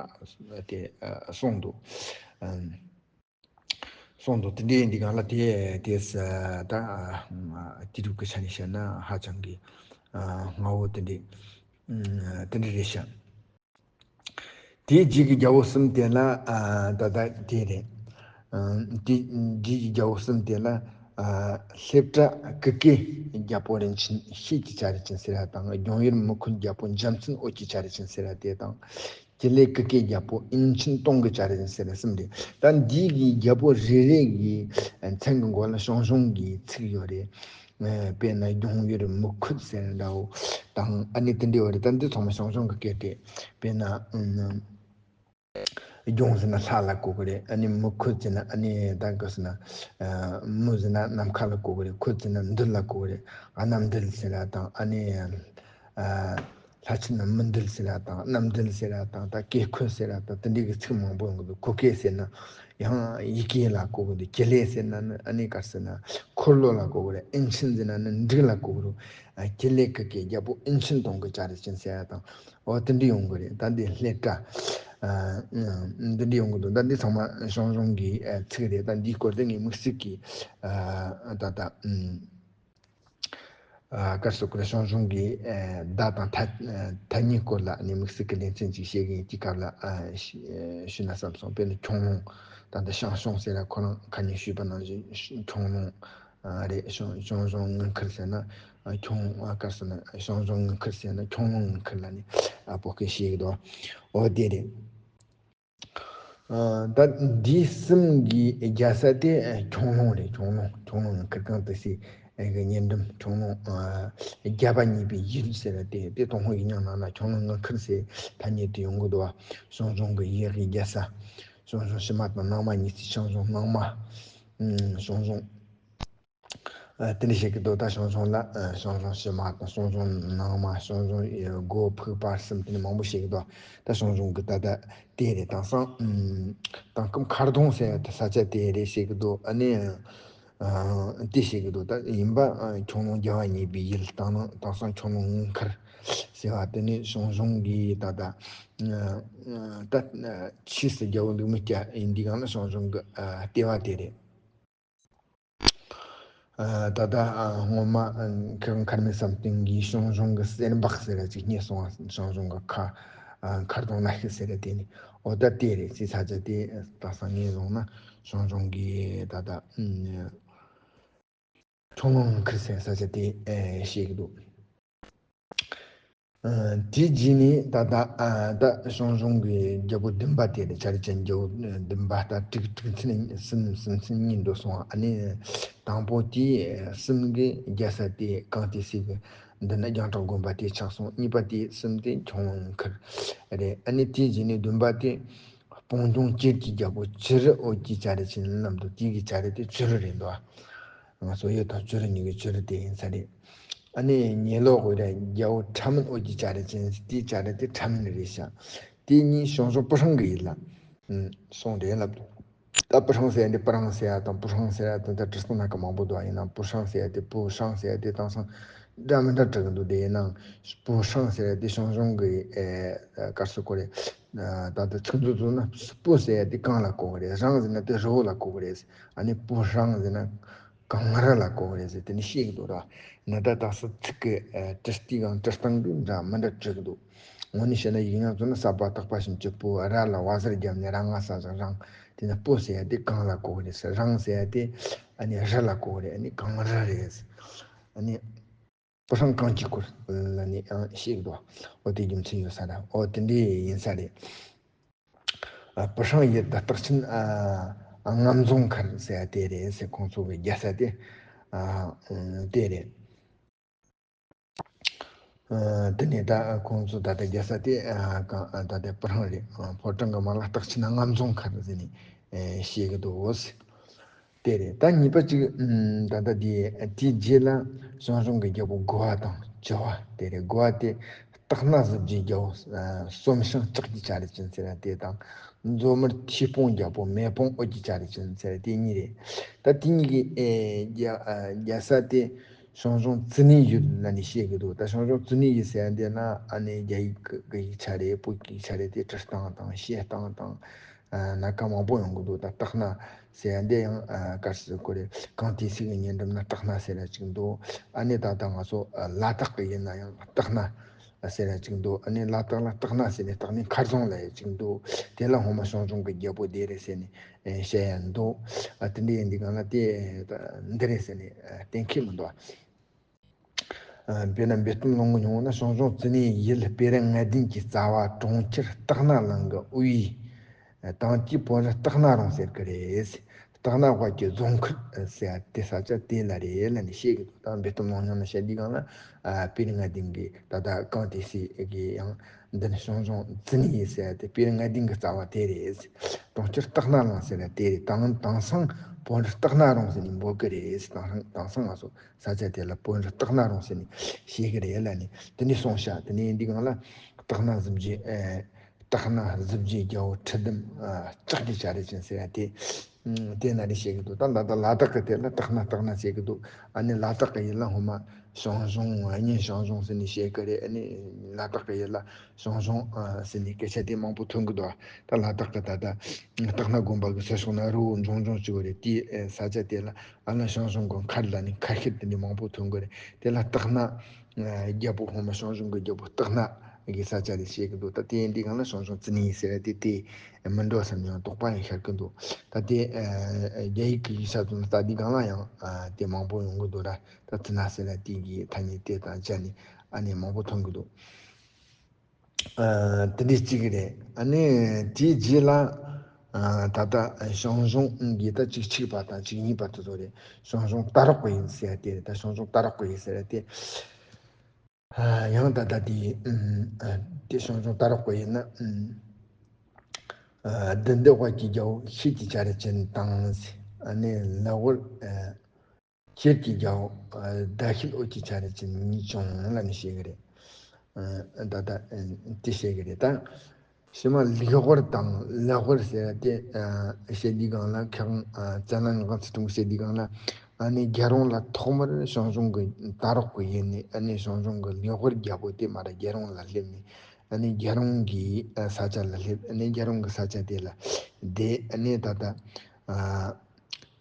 དེ་གསུངས་འདུག་གསུངས་འདུག་དེ་འདྲའི་འདི་གང་ལ་དེ་དེས་ད་དེ་རིགས་ཀྱི་ཆ་ནས་བཤད་ན་ཧ་ཅང་གི་སྔ་བོ་དེ་འདྲའི་དེ་འདྲའི་རེད་ཤག་དེའི་རྗེས་ཀྱི་རྒྱལ་པོ་གསུམ་དེ་ལ་ཨ་ད་ལྟ་དེ་རེད། ཨ་དེའི་རྗེས་ཀྱི་རྒྱལ་པོ་གསུམ་དེ་ལ་ཨ་ལྷེབ་བྲག་ཀུ་ཀའི་རྒྱལ་པོ་རིན་ཆེན་ཤེལ་གྱི་བྱ་རི་ཅན་ཟེར་བ་དང་། ལྗོངས་ཡུལ་མུ་ཁུད་རྒྱལ་པོ་འཇམ་ཚུན་འོད་ཀྱི་བྱ་རི་ཅན་ཟེར་བ་དེ་དང་། ཀྱི་ལེ་ཀུ་ཀའི་རྒྱལ་པོ་ཨིན་ཆིན་སྟོང་གི་བྱ་རི་ཅན་ཟེར་བ་གསུམ་རེད། ད་འདི་གི་རྒྱལ་པོ་རེ་རེ་གི་མཚན་གྱི་མགོ་ལ་ཞང་ཞུང་གི་ཚིག་ཡོད་རེད། ཨེ་དཔེར་ན་ལྗོངས་ཡུལ་མུ་ཁུད་ཟེར་འདྲ་བོ་དང་། ཨ་ནི་དེ་འདྲ་བ་རེད། ད་འདི་ཚང་མ་ཞང་ཞུང་གི་སྐད་རེད། དཔེར་ན་ཨུམ་ལྗོངས་ཟེར་ན་ལྷ་ལ་གོ་གི་རེད། ཨ་ནི་མུ་ཁུད་ཟེར་ན་ཨ་ནི་ད་ག་ཟེར་ན་ཨ་མུ་ཟེར་ན་ནམ་མཁའ་ལ་གོ་གི་རེད། ཁུད་ཟེར་ན་མདུན་ལ་གོ་གི་རེད། ཨ་ནམ་མདུན་ཟེར་ར་དང་། ཨ་ནི་ཨ་ལྷ་ཆེན་ན་མི་འདུལ་ཟེར་ར་དང་། གནམ་འདུལ་ཟེར་ར་དང་། ད་ཀེ་ཁོད་ཟེར་ར་དང་། དེ་འདྲའི་གི་ཚིག་མང་པོ་ཡོང་གི་འདུག་ཀུ་ཀེ་ཟེར་ན་ཡང་ཡི་གེ་ལ་གོ་གི་འདུག་ཀེ་ལེ་ཟེར་ན་ནི་ཨ་ནི་ག་རེ་ཟེར་ན་འཁོར་ལོ་ལ་གོ་གི་རེད། ཨིན་ཆིན་ཟེར་ན་ནི་འབྲུག་ལ་གོ་གི་རེད། ཨ་ཀེ་ལེ་ཀུ་ཀེ་རྒྱལ་པོ་ཨིན་ཆིན་སྟོང་གི་བྱ་རི་ཅན་ཟེར་ར་དང་། འོ་དེ་འདྲ་ཡོང་གི་རེད། ད་འདི་ལྷེ་བྲག་ཨ་འདི་འདྲ་ཡོང་གི་འདུག་ད་འདི་ཚང་མ་ཞང་ཞུང་གི་ཨ་ཚིག་རེད། ད་འདིའི་སྐོར་དེ་ངས་དམིགས་བསལ་གྱི་ཨ་ད་ལྟ་ཨ། ཨ་ག་རེ་ཟེར་དགོས་རེད། ཞང་ཞུང་གི་ཨ་བརྡ་དང་ཐ་ཐ་སྙད་སྐོར་ལ་ནི་དམིགས་བསལ་གྱི་ལེ་ཚན་ཅིག་བཤད་གི་ཡིན། དེའི་སྐབས་ལ་ཨ་ཞུ་ཞུས་ན་བསམ་སོང་། དཔེར་ན་ཁྱུང་ལུང་། ད་ལྟ་ཞང་ཞུང་ཟེར་ལ་ཁོ་རང་ཁ་ཉིན་ཞུས་པ་ནང་བཞིན་ཁྱུང་ལུང་ཨ་རེད། ཞང་ཞང་ཞུང་དངུལ་མཁར་ཟེར་ན་ཨ་ཁྱུང་ཨ་ག་རེ་ཟེར་ན་ཞང་ཞུང་དངུལ་མཁར་ཟེར་ན་ཁྱུང་ལུང་དངུལ་མཁར་ལ་ནི་ཨ་བོད་སྐད་བཤད་གི་འདུག་འོ་དེ་རེད། ཨ་ད་འདི་གསུམ་གྱི་རྒྱལ་ས་དེ་ཁྱུང་ལུང་རེད། ཁྱུང་ལུང་། ཁྱུང་ལུང་ངི་མཁར་གང་དུ་སྲིད་གི་ཉེ་འགྲམ། ཁྱུང་ལུང་ཨ་རྒྱལ་བ་གཉིས་པའི་ཡུལ་ཟེར་བ་དེ། དེ་ཏུན་ཧོང་ཡིག་རྙིང་ནང་ན་ཁྱུང་ལུང་ངི་མཁར་ཟེར་ཐ་སྙད་དུ་ཡོང་གི་འདུག་བ། ཞང་ཞུང་གི་ཡུལ་གྱི་རྒྱལ་ས། ཞང་ཞུང་ཕྱི་མ་དང་ནང་མ་གཉིས་སྲིད། ཞང་ཞུང་ནང་མ། ཨ་ཞང་ཞུང་ཨ་དེ་འདྲ་བཤད་ཀྱི་འདུག་ད་ཞང་ཞུང་ལ་ཨ་ཞང་ཞུང་ཕྱི་མ་དང་ཞང་ཞུང་ནང་མ། ཞང་ཞུང་ཨ་སྒོ་ཕུག་བར་གསུམ། དེ་འདྲ་མང་པོ་བཤད་ཀྱི་འདུག་ད་ཞང་ཞུང་གི་ད་ལྟ་དེ་རེད། དེང་སང་ཨ་དེང་སྐབས་མཁར་གདོང་ཟེར་ཡ་དེ་ས་ཆ་དེ་རེད་བཤད་ཀྱི་འདུག་ཨ་ནི་ཨ་དེ་བཤད་ཀྱི་འདུག་ད་ཡིན་པ་ཨ་ཁྱུང་ལུང་རྒྱལ་བ་གཉིས་པའི་ཡུལ། དེང་ན་དེང་སང་ཁྱུང་ལུང་ངི་མཁར་ཟེར་བ་དེ་ནི་ཞང་ཞུང་གི་ད་ལྟ་ཨ་ད་ཨ་ཆོས་སུ་རྒྱལ་པོ་འདུག་མི་སྐྱ་ཡིན། འདི་གང་ན་ཞང་ཞུང་གི་ཨ་ལྟེ་བ་དེ་རེད། ཨ་ད་ལྟ་ཨ་སྔོན་མ་ཨ་མཁར་མཁར་རྨེའུ་བསམ་གཏན་གྱིས་ཞང་ཞུང་གི་གསེར་འབག་ཟེར་བ་ཅིག་རྙེད་སོང་བ། ཞང་ཞུང་གི་མཁར་ཨ་མཁར་གདོང་ན་ཤི་ཟེར་བ་དེ་ནི། འོ་ད་དེ་རེད། ཅི་ས་ཆ་དེ་དེང་སང་ངས་བཟུང་ན་ཞང་ཞུང་གི་ད་ལྟ་ཨ་ཁྱུང་ལུང་ངི་མཁར་ཟེར་ས་ཆ་དེ་ཨ་བཤད་ཀྱི་འདུག་ཨ་དེའི་རྗེས་ནས་ད་ལྟ་ཨ་ད་ཞང་ཞུང་གི་རྒྱལ་པོ་བདུན་པ་དེ་རེད། བྱ་རི་ཅན་རྒྱལ་པོ་བདུན་པ། ད་དྲུག་དྲུག་ཚན་གསུམ་གསུམ་ཚན་གཉིས་འགྲོ་སོང་བ། ཨ་ནི་དང་པོ་དེ་གསུམ་གྱི་རྒྱལ་ས་དེ་གང་དེ་སྲིད་གི་འདི་ན་རྒྱང་གྲགས་དགོན་པ་དེ་ཆགས་སོང་། གཉིས་པ་དེ་གསུམ་དེ་ཁྱུང་ལུང་ངི་མཁར་རེད། ཨ་ནི་དེའི་རྗེས་ནས་བདུན་པ་དེ་སྤུངས་ལྗོངས་སྤྱིར་གྱི་རྒྱལ་པོ་བྱུ་རུ་འོད་ཀྱི་བྱ་རི་ཅན་ལབ་འདུག་དེ་གི་བྱ་རི་དེ་བྱུ་རུ་རེད་འདུག་ང་ཚོ་ཡོད་དང་བྱུ་རུ་གཉིས་ཀྱི་བྱུ་རུ་དེ་ཡིན་ས་རེད། ཨ་ནི་ཉེ་ལོགས་ཀྱི་རྒྱལ་པོ་ཁྲ་མིན་འོད་ཀྱི་བྱ་རི་ཅན། དེའི་བྱ་རི་དེ་ཁྲ་མིན་རེད་ཤག་དེ་གཉིས་ཞང་ཞུང་སྤུ་ཧྲང་གི་ཡུལ་ལ་སོང་རེད་ལབ་འདུག་ད་སྤུ་ཧྲང་ཟེར་ཡ་དེ་སྤུ་རང་ཟེར་ཡ་དང་སྤུ་ཧྲང་ཟེར་ཡ་དང་། ད་དྲི་སྟངས་སྣ་ཁ་མང་པོ་འདུག་ཡིན་ནའང་སྤུ་ཧྲང་ཟེར་ཡ་དེ། སྤུ་ཧྲང་ཟེར་ཡ་དེ་དེང་སང་འདྲ་མི་འདྲ་འབྲི་གི་འདུག་དེ་ཡིན་ནའང་སྤུ་ཧྲང་ཟེར་ཡ་དེ་ཞང་ཞུང་གི་ཨེ་ག་རེ་ཟེར་དགོས་རེད། ད་ལྟ་ཚིག་མཛོད་བཙུགས་ན་སྤུ་ཟེར་ཡ་དེ་གངས་ལ་གོ་གི་རེད། ཧྲང་ཟེར་ན་དེ་རི་བོ་ལ་གོ་གི་རེད། ཨ་ནི་སྤུ་ཧྲང་ཟེར་ན་གངས་རི་ལ་གོ་གི་རེད་ཟེར་དེ་ནི་བཤད་གི་འདུག་ར། ན་ད་དག་ས་ཚིག་གི་ཨ་འབྲི་སྟངས་གང་འབྲི་སྟངས་གི་འདྲ་མི་འདྲ་འབྲི་གི་འདུག་ངོ་ནས་བཤད་ན་ཡིག་རྙིང་ཚོ་ན་གསར་པ་བརྟག་པ་ཞིམ་གྱི་སྤུ། ར་ལ་བ་ཟེར་བརྒྱབ་ནས་ར་ང་ས་ཟེར་རང་། དེ་ན་སྤུ་ཟེར་ཡ་དེ་གངས་ལ་གོ་གི་རེད་ཟེར། རང་ཟེར་ཡ་དེ་ཨ་ནི་རི་ལ་གོ་གི་རེད། ཨ་ནི་གངས་རི་རེད་ཟེར། ཨ་ནི་སྤུ་ཧྲང་གངས་ཀྱིས་བསྐོར་ལ་ནི་ཡང་བཤད་གི་འདུག་འོ་དེ་རྒྱུ་མཚན་ཡོད་ས་རེད། འོ་དེ་འདྲ་ཡིན་ས་རེད། ཨ་སྤུ་ཧྲང་ཡུལ་དུ་རྟགས་ཅན་ཨ་རྔམ་རྫོང་མཁར་ཟེར་ཡ་དེ་རེད་ཟེར། ཁོང་ཚོ་གི་རྒྱལ་ས་དེ་ཨ་དེ་རེད། ཨ་དེ་ནས་ད་ཁོང་ཚོ་ད་ལྟ་རྒྱལ་ས་དེ་ཨ་གང་ཨ་ད་ལྟ་སྤུ་ཧྲང་རེད། ཨ་ཕོ་བྲང་གི་མ་ལ་རྟགས་ཅན་རྔམ་རྫོང་མཁར་ཟེར་ནས་ཨེ་བཤད་གི་འདུག་དེ་རེད། ད་གཉིས་པ་གཅིག་ཨམ་ད་ལྟ་དེ་དེའི་རྗེས་ལ་ཞང་ཞུང་གི་རྒྱལ་པོ་དགུ་བ་དང་བཅུ་བ་དེ་རེད། དགུ་བ་དེ་སྟག་སྣ་གཟི་བརྗིད་རྒྱལ་པོ་ཨ་གསོམ་ཤིང་ལྕགས་ཀྱི་བྱ་རི་ཅན་ཟེར་ཡ་དེ་དང་། མཛོ་དམར་ཐོས་སྤུངས་རྒྱལ་པོ་མེ་དཔུང་འོད་ཀྱི་བྱ་རི་ཅན་ཟེར་ཡ་དེ་གཉིས་རེད། ད་དེ་གཉིས་ཀྱི་ཨེ་རྒྱལ་ཨ་རྒྱལ་ས་དེ་ ཞང་ཞུང་ཙི་ནའི་ཡུལ་ལ་ནི་བཤད་གི་འདུག་ད་ཞང་ཞུང་ཙི་ནའི་ཡུལ་ཟེར་ཡ་འདི་ན་ཨ་ནི་རྒྱ་ཡིག་གི་ཡིག་ཆ་རེད། བོད་ཀྱི་ཡིག་ཆ་རེད། དེ་བྲི་སྟངས་དང་བཤད་སྟངས་དང་ཨ་སྣ་ཁ་མང་པོ་ཡོང་གི་འདུག་ད་སྟག་སྣ་ཟེར་ཡ་འདི་ཡང་ཨ་ག་རེ་ཟེར་དགོས་རེད། གངས་ཏི་སེ་གི་ཉེ་འགྲམ་ན་སྟག་སྣ་ཟེར་ཡ་ཅིག་འདུག་ཨ་ནི་ད་ལྟ་ང་ཚོ་ཨ་ལ་དྭགས་གི་ཡུལ་ན་ཡང་སྟག་སྣ་ཟེར་ཡ་ཅིག་འདུག་ཨ་ནི་ལ་དྭགས་ལ་སྟག་སྣ་ཟེར་ནས་སྟག་སྣའི་མཁར་རྫོང་ལབ་ཡ་ཅིག་འདུག་དེ་ལ་སྔོན་མ་ཞང་ཞུང་གི་རྒྱལ་པོ་བསྡད་རེད་ཟེར་ནས་ཨེ་བཤད་ཡ་འདུག་ཨ་དེ་འདྲ་ཡིན་དུས་གང་ལ་དེ་ད་འདི་རེད་ཟེར་ནས་ཨ་གཏན་འཁེལ་མི་འདུག་ཨ། ཨ་དཔེར་ན་འབེལ་གཏམ་ལུང་གི་ཉུང་ན་ཞང་ཞུང་ཙི་ནའི་ཡུལ་སྤེ་ར་ལྔ་ལྡན་གྱི་རྩ་བ་གྲོང་ཁྱེར་སྟག་སྣ་གླིང་གི་དབུས། ཨ་དང་གི་བོན་རི་སྟག་སྣ་རོང་ཟེར་གི་རེད། སྟག་སྣ་དབར་གྱི་རྫོང་ཁུལ་ཟེར་དེ་ས་ཆ་དེ་ལ་རེད་ལབ་ནས་བཤད་གི་འདུག་ད་འབེལ་གཏམ་ལུང་ཉུང་ན་བཤད་དུས་གང་ལ་ཨ་སྤེ་ར་ལྔ་ལྡན་གྱི་ད་ལྟ་གངས་ཏི་སེ་གི་ཡང་འདི་ནི་ཞང་ཞུང་ཙི་ནའི་ཡུལ་ཟེར་དེ་སྤེ་ར་ལྔ་ལྡན་གྱི་རྩ་བ་དེ་རེད། གྲོང་ཁྱེར་སྟག་སྣ་གླིང་ཟེར་ཡ་དེ་རེད། དེང་དེང་སང་བོན་རི་སྟག་སྣ་རོང་ཟེར་ནས་འབོད་གི་རེད། དེང་སང་དེང་སང་ང་ཚོ་ས་ཆ་དེ་ལ་བོན་རི་སྟག་སྣ་རོང་ཟེར་ནས་བཤད་གི་རེད་ལབ་ནས་དེ་ནས་གསུངས་ཤག་དེ་ནས་འདི་སྒང་ལ་སྟག་སྣ་གཟི་བརྗིད་ཨེ་སྟག་སྣ་གཟི་བརྗིད་རྒྱལ་པོ་ཁྲི་ལྡེམ་ཨ་ལྕགས་ཀྱི་བྱ་རི་ཅན་ཟེར་ཡ་དེ་ཨམ་དེ་ན་རེ་བཤད་གི་འདུག་ད་ད་ལྟ་ལ་དྭགས་གི་དེ་ལ་སྟག་སྣ་སྟག་སྣ་ཟེར་གི་འདུག་ཨ་ནི་ལ་དྭགས་གི་ཡུལ་ལ་སྔོན་མ་ཞང་ཞུང་ཨ་ནི་ཞང་ཞུང་ཟེར་ནས་བཤད་གི་རེད། ཨ་ནི་ལ་དྭགས་གི་ཡུལ་ལ་ཞང་ཞུང་ཨ་ཟེར་ནས་སྐད་ཆ་དེ་མང་པོ་ཐོན་གི་འདུག་ད་ལ་དྭགས་གི་ད་ལྟ་སྟག་སྣ་དགོན་པ་གི་ཟུར་ཕྱོགས་ན་རི་བོ་འབྲོང་ལྗོངས་ཅིག་ཡོད་རེད། དེའི་ཨེ་ས་ཆ་དེ་ལ་ཨ་ན་ཞང་ཞུང་གི་མཁར་ལ་ནི་ཁ་ཤས་དེ་འདྲ་མང་པོ་ཐོན་གི་རེད། དེ་ལ་སྟག་སྣ་ཨ་རྒྱལ་པོ་སྔོན་མ་ཞང་ཞུང་གི་རྒྱལ་པོ་སྟག་སྣ་གི་ས་ཆ་རེད་བཤད་གི་འདུག་ད་དེ་འདི་སྒང་ལ་ཞང་ཞུང་ཙི་ནའི་ཟེར་བ་དེ་དེ་མི་འགྲོ་བསམ་ཡང་དོགས་པ་ཡང་ཤར་གི་འདུག་ད་དེ་ཨ་རྒྱ་ཡིག་གི་ཡིག་ཆ་དུ་ད་འདི་སྒང་ལ་ཡང་ཨ་དེ་མང་པོ་ཡོང་གི་འདུག་ད་ད་ཙི་ན་ཟེར་བ་དེ་གི་ཐ་སྙད་དེ་དང་སྦྱར་ནས་ཨ་ནི་མང་པོ་ཐོན་གི་འདུག་ཨ་དེ་འདྲ་གཅིག་རེད། ཨ་ནི་དེའི་རྗེས་ལ་ཨ་ད་ལྟ་ཞང་ཞུང་གི་ད་གཅིག་གཅིག་པ་དང་གཅིག་གཉིས་པ་དེ་ཚོ་རེད། ཞང་ཞུང་སྟག་རོང་གི་ཡུལ་ཟེར་ཡ་དེ་རེད། ད་ཞང་ཞུང་སྟག་རོང་གི་ཡུལ་ཟེར་ཡ་དེ་ཨ་ཡང་ད་ལྟ་དེ་ཨམ་ཨ་དེ་ཞང་ཞུང་སྟག་རོང་གི་ཡུལ་ན་ཨམ་ཨ་བདུད་འདུལ་དབར་གྱི་རྒྱལ་པོ་ཤེལ་གྱི་བྱ་རི་ཅན་དང་ཟེར། ཨ་ནི་ལི་དབར་ཨ་ཁྱེར་གྱི་རྒྱལ་པོ་ཨ་ཟླ་ཤེལ་འོད་ཀྱི་བྱ་རི་ཅན་གཉིས་བྱུང་ལབ་ནས་བཤད་གི་རེད། ཨ་ད་ལྟ་ཨ་དེ་བཤད་གི་རེད་ད། ཕྱི་མ་ལི་དབར་དང་ལི་དབར་ཟེར་ཡ་དེ་ཨ་བཤད་དུས་སྒང་ལ་ཁ་སང་ཨ་བཙན་ལ་ངག་དབང་ཚུལ་ཁྲིམས་བཤད་དུས་སྒང་ལ་ཨ་ནི་རྒྱལ་རོང་ལ་ཐོག་མར་ཞང་ཞུང་གི་སྟག་རོང་གི་ཡུལ་ནས་ཨ་ནི་ཞང་ཞུང་གི་ལི་དབར་རྒྱལ་པོ་དེ་མར་རྒྱལ་རོང་ལ་སླེབས་ནས་ཨ་ནི་རྒྱལ་རོང་གི་ཨ་ས་ཆ་ལ་སླེབས། ཨ་ནི་རྒྱལ་རོང་གི་ས་ཆ་དེ་ལ་བསྡད། ཨ་ནི་ད་ལྟ་ཨ།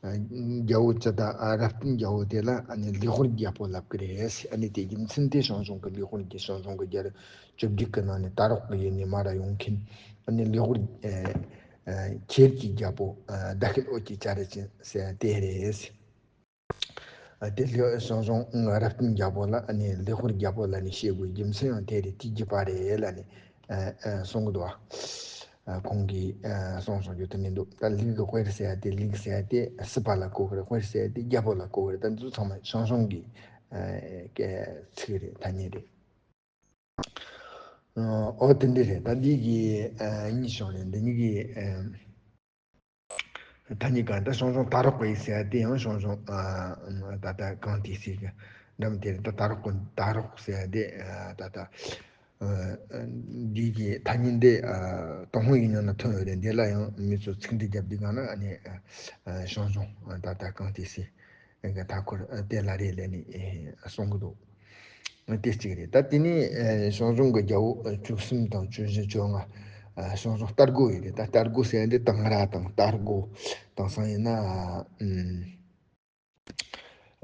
རྒྱལ་པོ་ཅི་ད་ཨ་རབ་བརྟན་རྒྱལ་པོ་དེ་ལ་ཨ་ནི་ལི་དབར་རྒྱལ་པོ་ལབ་ཀྱི་རེད། ཨ་ནི་དེ་རྒྱུ་མཚན་དེ་ཞང་ཞུང་གི་ལི་དབར་གྱི་ཞང་ཞུང་གི་རྒྱལ་བཅོ་བརྒྱད་ཀྱི་ནང་ནས་སྟག་རོང་གི་ཡུལ་ནས་མར་ཡོང་མཁན་ཨ་ནི་ལི་དབར་ཨ་ཨ་ཁྱེར་གྱི་རྒྱལ་པོ་ཨ་ཟླ་ཤེལ་འོད་ཀྱི་བྱ་རི་ཅན་ཟེར་དེ་རེད། ཨ་དེ་ལི་ཞང་ཞུང་རབ་བརྟན་རྒྱལ་པོ་ལ་ཨ་ནི་ལི་དབར་རྒྱལ་པོ་ལབ་ནས་བཤད་དགོས་རྒྱུ་མཚན་ཡང་དེ་རེད། དེའི་རྒྱུད་པ་རེད་ལབ་ནས་ཨ་ཨ་གསུང་གི་འདུག་ཨ་ཁོང་གིས་ཨ་གསུངས་སོང་རྒྱུ་དེ་ནི་འདུག་ད་ལིང་གི་དབར་ཟེར་ཡ་དེ་ལིང་ཟེར་ཡ་དེ་སྲིད་པ་ལ་གོ་གི་རེད། དབར་ཟེར་ཡ་དེ་རྒྱལ་པོ་ལ་གོ་གི་རེད། ད་འདི་ཚོ་ཚང་མ་ཞང་ཞུང་གི་ཨ་སྐད་ཚིག་རེད། ཐ་སྙད་རེད། ཨ་འོ་དེ་འདྲ་རེད། ད་འདི་གི་ཨ་གཉིས་བྱུང་རེད། འདི་གཉིས་ཀྱི་ཨ་ཐ་སྙད་གང་ད་ཞང་ཞུང་སྟག་རོང་གི་ཟེར་ཡ་དེ་ཡང་ཞང་ཞུང་ཨ་ད་ལྟ་གངས་ཏི་སེ་གི་འགྲམ་དེ་རེད། ད་སྟག་རོང་གི་སྟག་རོང་ཟེར་ཡ་དེ་ཨ་ད་ལྟ་ཨ་འདི་གི་ཐ་སྙད་འདི་ཨ་ཏུན་ཧོང་ཡིག་རྙིང་ན་ཐོན་ཡོད་རེད། འདི་ལ་ཡང་མི་ཚོ་ཚིག་འབྲི་རྒྱབ་དུས་སྒང་ལ་ཨ་ནི་ཨ་ཞང་ཞུང་ཨ་ད་ལྟ་གངས་ཏི་སེ་གི་མཐའ་འཁོར་ཨ་དེ་ལ་རེད་ལབ་ནས་ཨ་གསུང་གི་འདུག་དེ་གཅིག་རེད། ད་དེ་ནས་ཨ་ཞང་ཞུང་གི་རྒྱལ་པོ་ཨ་བཅུ་གསུམ་དང་བཅུ་བཞི་བཅོ་ལྔ་ཨ་ཞང་ཞུང་སྟར་སྒོ་ཡོད་རེད། ད་སྟར་སྒོ་ཟེར་ཡ་འདི་དང་ར་དང་སྟར་སྒོ་དེང་སང་ཡིན་ན་ཨ་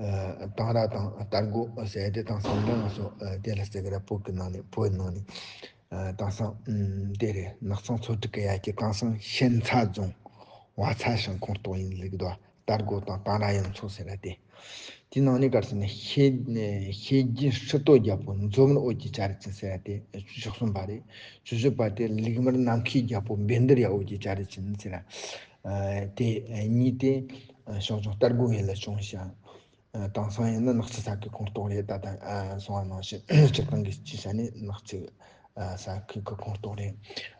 ཨ་དང་ར་དང་སྟར་སྒོ་ཟེར་ཡ་དེ་དེང་སང་ཡིན་ན་ང་ཚོ་ཨ་དེ་ལ་ཟེར་གི་ར། བོད་ཀྱི་ནང་ནས་བོད་ནང་ནས་ཨ་དེང་སང་ཨ་དེ་རེད། ནགས་ཚང་མཚོ་ཁྲི་གི་ཡ་གི་དེང་སང་ཤན་ཚ་རྫོང་བ་ཚྭ་ཞིང་ཁོངས་གཏོགས་ཡིན་ལབ་ཀྱི་འདུག་སྟར་སྒོ་དང་དང་ར་ཡང་མཚོ་ཟེར་ཡ་དེ། དེའི་ནང་ནས་ག་རེ་ཟེར་ན་ཤེལ་ཤེལ་རྒྱན་ཧྲི་ཏོ་རྒྱལ་པོ་མཛོ་མོར་འོད་ཀྱི་བྱ་རི་ཅན་ཟེར་ཡ་དེ་བཅུ་གསུམ་པ་རེད། བཅུ་བཞི་པ་དེ་ལིག་དམར་ནམ་མཁའི་རྒྱལ་པོ་བཻ་ནྡྷུར་ཡ་འོད་ཀྱི་བྱ་རི་ཅན་ཟེར་ཡ། ཨ་དེ་གཉིས་དེ་ཨ་ཞང་ཞུང་སྟར་སྒོ་ཡུལ་ལ་བྱུང་ཞིང་། ཨ་དེང་སང་ཡིན་ན་ནགས་ཚལ་ས་ཁུལ་ཁོངས་གཏོགས་རེད། ད་ལྟ་ཨ་སོང་བ་ནང་བཞིན་སྤྱིར་བཏང་གི་སྤྱི་ས་ནས་ནགས་ཚལ་ཨ་ས་ཁུལ་གྱི་ཁོངས་གཏོགས་རེད།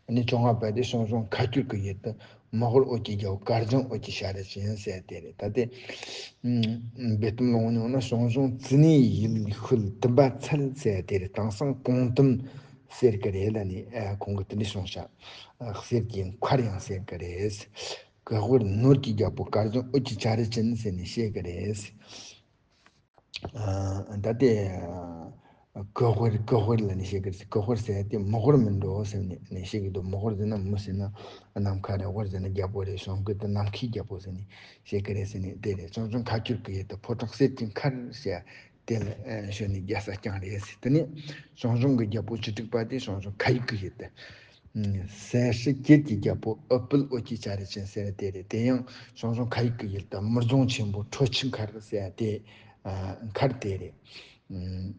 ཨ་ནི་བཅོ་ལྔ་པ་དེ་ཞང་ཞུང་ཁ་སྐྱོར་གྱི་ཡུལ་དུ་མག་དབར་འོད་ཀྱི་རྒྱལ་པོ་དཀར་ལྗང་འོད་ཀྱི་བྱ་རི་ཅན་ཟེར་དེ་རེད། ད་དེ་ཨ་འབེལ་གཏམ་ལུང་ནང་ན་ཞང་ཞུང་ཙི་ནའི་ཡུལ་ཤུལ་དུམ་པ་ཚལ་ཟེར་དེ་རེད། དེང་སང་ཀོང་དུམ་ཟེར་གི་རེད་ལབ་ནས་ཨ་ཁོང་གིས་དེ་འདྲ་གསུངས་ཤག་ཨ་གསེར་གྱི་མཁར་ཡང་ཟེར་གི་རེད། ག་དབར་ནོར་གྱི་རྒྱལ་པོ་དཀར་ལྗང་འོད་ཀྱི་བྱ་རི་ཅན་ཟེར་ནས་བཤད་གི་རེད། ཨ་ད་ལྟའི་ཨ་ཀུ་ཝེར་ཀུ་ཝེར་ལབ་ནས་བཤད་ཀྱི་རེད། ཀུ་ཝེར་ཟེར་ཡ་དེ་མི་ཝེར་མིན་འགྲོ་ཟེར་ནས་ནས་བཤད་ཀྱི་འདུག་མི་ཝེར་ཟེར་ན་མི་ཟེར་ན་ནམ་མཁའ་རེད། ཝེར་ཟེར་ན་རྒྱལ་པོ་རེད། ཞང་ཀུན་ཏུ་ནམ་མཁའི་རྒྱལ་པོ་ཟེར་ནས་བཤད་ཀྱི་རེད་ཟེར་ནས་དེ་རེད། ཞང་ཞུང་ཁ་སྐྱོར་གྱི་ཡུལ་དུ་ཕོ་བྲང་གསེར་གྱི་མཁར་ཟེར་ཡ་དེ་ལ་ཨ་ཞོན་ནས་རྒྱལ་ས་བསྐྱངས་རེད་ཟེར། དེ་ནས་ཞང་ཞུང་གི་རྒྱལ་པོ་བཅུ་དྲུག་པ་དེ་ཞང་ཞུང་ཁ་ཡིག་གི་ཡུལ་དུ། ཨ་སད་ཧྲི་གྱད་ཀྱི་རྒྱལ་པོ་ཨུ་པུལ་ཨོ་ཀྱི་ཅ་རི་ཅན་ཟེར་ཡ་དེ་རེད། དེ་ཡང་ཞང་ཞུང་ཁ་ཡིག་གི་ཡུལ་དུ་མི་རྫོང་ཆེན་པོ་ཁྲོ་ཆུ་མཁར་ཟེར་ཡ་དེ་ཨ་མཁར་དེ་རེད།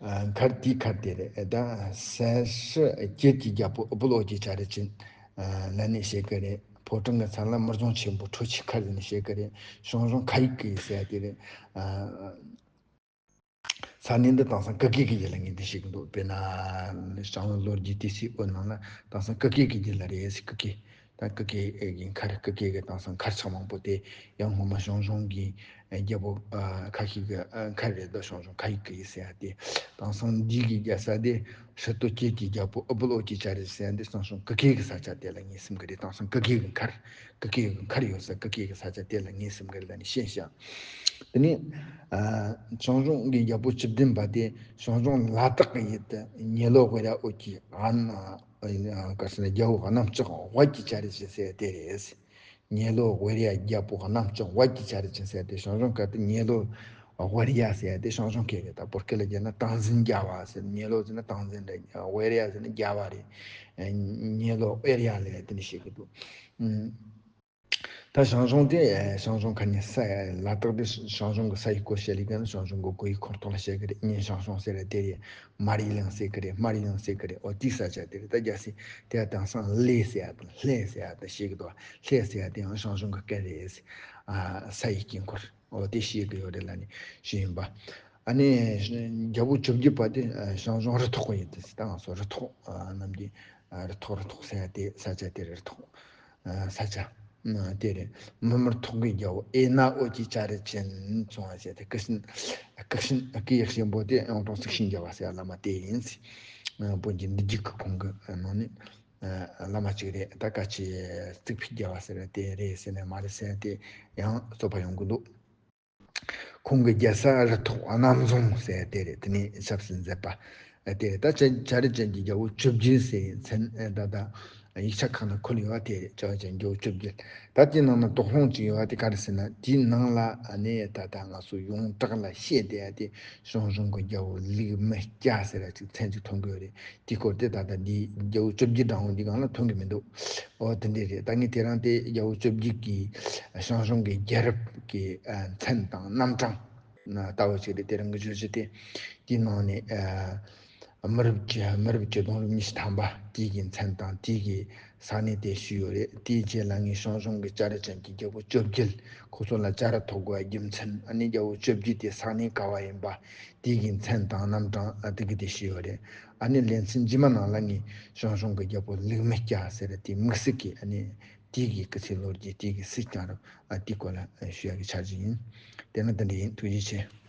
ཨ་མཁར་དེའི་མཁར་དེ་རེད། ད་སད་ཧྲི་གྱད་ཀྱི་རྒྱལ་པོ་ཨུ་པུལ་ཨོ་ཀྱི་ཅ་རི་ཅན་ཨ་ལབ་ནས་བཤད་ཀྱི་རེད། ཕོ་བྲང་གི་མཚན་ལ་མི་རྫོང་ཆེན་པོ་ཁྲོ་ཆུ་མཁར་ཟེར་ནས་བཤད་ཀྱི་རེད། ཞང་ཞུང་ཁ་ཡིག་གི་ཟེར་ཡ་དེ་རེད། ཨ་ས་གནས་འདི་དེང་སང་ཀུ་ཀེ་གི་ཡུལ་ལ་ངོས་འཛིན་བྱེད་ཀྱི་འདུག་དཔེར་ན་ཞང་བློན་ལོ་རྒྱུས་ཏི་སེའི་འོད་ནང་ལ་དེང་སང་ཀུ་ཀེ་གི་ཡུལ་ལ་རེད་ཟེར། ཀུ་ཀེ། ད་ཀུ་ཀེ་གི་མཁར། ཀུ་ཀེ་གི་དེང་སང་མཁར་ཆག་མང་པོ་དེ་ཡང་སྔོན་མ་ཞང་ཞུང་གི་རྒྱལ་པོ་ཨ་ཁ་ཤས་ཀྱི་ཨ་མཁར་རེད། ད་ཞང་ཞུང་ཁ་ཡིག་གི་ཡུལ་ཟེར་ཡ་དེ་དེང་སང་འདི་གི་རྒྱལ་ས་དེ་ཧྲི་ཏོ་གྱད་ཀྱི་རྒྱལ་པོ་ཨུ་པུལ་ཨོ་ཀྱི་ཅ་རི་ཟེར་ཡ་འདི་དེང་སང་ཀུ་ཀེ་གི་ས་ཆ་དེ་ལ་ངོས་འཛིན་གྱི་རེད། དེང་སང་ཀུ་ཀེ་གི་མཁར། ཀུ་ཀེ་གི་མཁར་ཡོད་ས། ཀུ་ཀེ་གི་ས་ཆ་དེ་ལ་ངོས་འཛིན་གྱི་རེད་ལབ་ནས་བཤད་བཞག་དེ་ནས་ཨ་ཞང་ཞུང་གི་རྒྱལ་པོ་བཅུ་བདུན་པ་དེ་ཞང་ཞུང་ལ་དྭགས་ཀྱི་ཡུལ་དུ་ཉེ་ལོ་ཝེར་ཡ་འོད་ཀྱི་ཨ་ན་ཨ་ག་ཟེར་ན་རྒྱལ་པོ་གནམ་ལྕགས་ཝད་ཀྱི་ཅ་རི་ཅན་ཟེར་དེ་རེད། ཉེ་ལོ་ཝེར་ཡ་རྒྱལ་པོ་གནམ་ལྕགས་ཝད་ཀྱི་ཅ་རི་ཅན་ཟེར་དེ་ཞང་ཞུང་སྐད་དུ་ཉེ་ལོ་ཝེར་ཡ་ཟེར་དེ་ཞང་ཞུང་སྐད་རེད། ད་བོད་སྐད་ལ་བསྒྱུར་ན་སྟངས་འཛིན་རྒྱལ་བ་ཟེར། ཉེ་ལོ་ཟེར་ན་སྟངས་འཛིན་རེད། ཝེར་ཡ་ཟེར་ན་རྒྱལ་བ་རེད། ཉེ་ལོ་ཝེར་ཡ་ལབ་དེ་འདྲ་བཤད་ཀྱི་འདུག་ཨུམ། ད་ཞང་ཞུང་དེ་ཞང་ཞུང་ཁ་ནས་ས་ལ་དྭགས་དེ་ཞང་ཞུང་གི་ས་ཡི་སྐོར་བཤད་ལེ་ག་ན་ཞང་ཞུང་གི་གོ་ཡི་ཁོངས་གཏོགས་ལ་བཤད་ཀྱི་རེད། གཉན་ཞང་ཞུང་ཟེར་རེད། དེ་རེད། སྨར་ཡུལ་ཡང་ཟེར་གྱི་རེད། སྨར་ཡུལ་ཡང་ཟེར་གྱི་རེད། འོ་དེའི་ས་ཆ་དེ་རེད། ད་རྒྱ་སེ་དེ་དེང་སང་ལེ་ཟེར་ཡ་དང་ལྷེ་ཟེར་ཡ་དང་བཤད་ཀྱི་འདུག་ལྷེ་ཟེར་ཡ་དེ་ཡང་ཞང་ཞུང་གི་སྐད་རེད། ཨ་ས་ཡི་དཀྱིལ་འཁོར་འོ་དེ་བཤད་ཀྱི་ཡོད་རེད་ལབ་ནས་ཞུས་ཡིན་པ། ཨ་ནི་རྒྱལ་པོ་བཅོ་བརྒྱད་པ་དེ་ཞང་ཞུང་རུ་ཐོག་ཡིན་ཏེ་ད་ང་ཚོ་རུ་ཐོག་རྣམས་ཀྱི་རུ་ཐོག་རུ་ཐོག་ཟེར་ཡ་དེ་ས་ཆ་དེ་རུ་ཐོག་ས་ཆ་དེ་རེད། མི་མི་རུ་ཐོག་གི་རྒྱལ་པོ་ཨེ་ན་འོད་ཀྱི་ཅ་རི་ཅན་གསུང་བ་ཟེར་ཏེ་ཀི་ཤིན་ཀི་ཤིན་ཀི་ཡེ་ཤེས་པོ་དེ་ཡང་དང་ཚིག་ཤིང་རྒྱལ་བ་ཟེར་བླ་མ་དེ་ཡིན། བོད་ཀྱི་འདི་རྒྱུད་ཀྱི་ཁོང་གི་ནང་ནས་བླ་མ་གཅིག་རེད། ད་ཀ་ཆེ་རྩིག་ཕུད་རྒྱལ་བ་ཟེར་བ་དེ་རེད་ཟེར་ནས་མ་རེད་ཟེར་ཏེ་ཡང་རྩོད་པ་ཡོང་གི་འདུག་ཁོང་གི་རྒྱལ་ས་རུ་ཐོག་གནམ་རྫོང་ཟེར་དེ་རེད། དེ་ནས་ཆབ་སྲིད་མཛད་པ་དེ་རེད། ད་ཅ་ཅ་རི་ཅན་གྱི་རྒྱལ་པོ་བཅོ་བརྒྱད་ཟེར་མཚན་ད་ལྟ་ཡིག་ཆ་ཁག་ན་འཁོད་ཡོད་པ་དེ་རེད། ཅ་རི་ཅན་རྒྱལ་པོ་བཅོ་བརྒྱད། ད་དེའི་ནང་ན་དོགས་སློང་ཅིག་ཡོད་པ་དེ་ག་རེ་ཟེར་ན། དེའི་ནང་ལ་ཨ་ནེ་ད་ལྟ་ང་ཚོ་ཡོངས་གྲགས་ལ་བཤད་བསྡད་ཡ་དེ་ཞང་ཞུང་གི་རྒྱལ་པོ་ལུག་མི་སྐྱ་ཟེར་བ་ཅིག་མཚན་ཅིག་ཐོན་གི་ཡོད་རེད། དེའི་སྐོར་དེ་ད་ལྟ་འདི་རྒྱལ་པོ་བཅོ་བརྒྱད་འདྲ་བོ་འདི་སྒང་ལ་ཐོན་གི་མི་འདུག་འོ་དེ་འདྲས་རེད། ད་ངས་དེ་རིང་དེ་རྒྱལ་པོ་བཅོ་བརྒྱད་ཀྱི་ཞང་ཞུང་གི་རྒྱལ་རབས་ཀྱི་ཨ་མཚན་དང་རྣམ་གྲངས་ལྟ་བུ་ཞིག་རེད། དེ་རིང་གི་བརྗོད་གཞི་དེ་དེའི་ནང་ནས་ཨ་མི་རབས་བཅུ་མི་རབས་བཅུ་དང་རབས་ཉི་ཤུ་ཐམ་པ་དེའི་གི་མཚན་དང་དེའི་གི་ས་གནས་དེ་ཞུས་ཡོད་རེད། དེའི་རྗེས་ལ་ངས་ཞང་ཞུང་གི་ཅ་རི་ཅན་གྱི་རྒྱལ་པོ་བཅོ་བརྒྱད་ཁོ་ཚོ་ལ་ཅ་རི་ཐོགས་དགོས་པའི་རྒྱུ་མཚན། ཨ་ནི་རྒྱལ་པོ་བཅོ་བརྒྱད་དེ་ས་གནས་ག་བ་ཡིན་པ། དེའི་གི་མཚན་དང་རྣམ་གྲངས་ཨ་དེ་གི་དེ་ཞུས་ཡོད་རེད། ཨ་ནི་ལེ་ཚན་རྗེས་མ་ནང་ལ་ངས་ཞང་ཞུང་གི་རྒྱལ་པོ་ལུག་མི་སྐྱ་ཟེར་དེ་དམིགས་བསལ་གྱི་ཨ་ནི་དེའི་གི་སྐུ་ཚེ་ལོ་རྒྱུས་དེའི་གི་སྲིད་སྐྱོང་རབས་ཨ་དེའི་སྐོར་ལ་ཞུ་ཡག་གི་འཆར་གཞི་ཡིན། དེ་ནི་འདི་འདྲ་ཡིན། ཐུགས་རྗེ་ཆེ།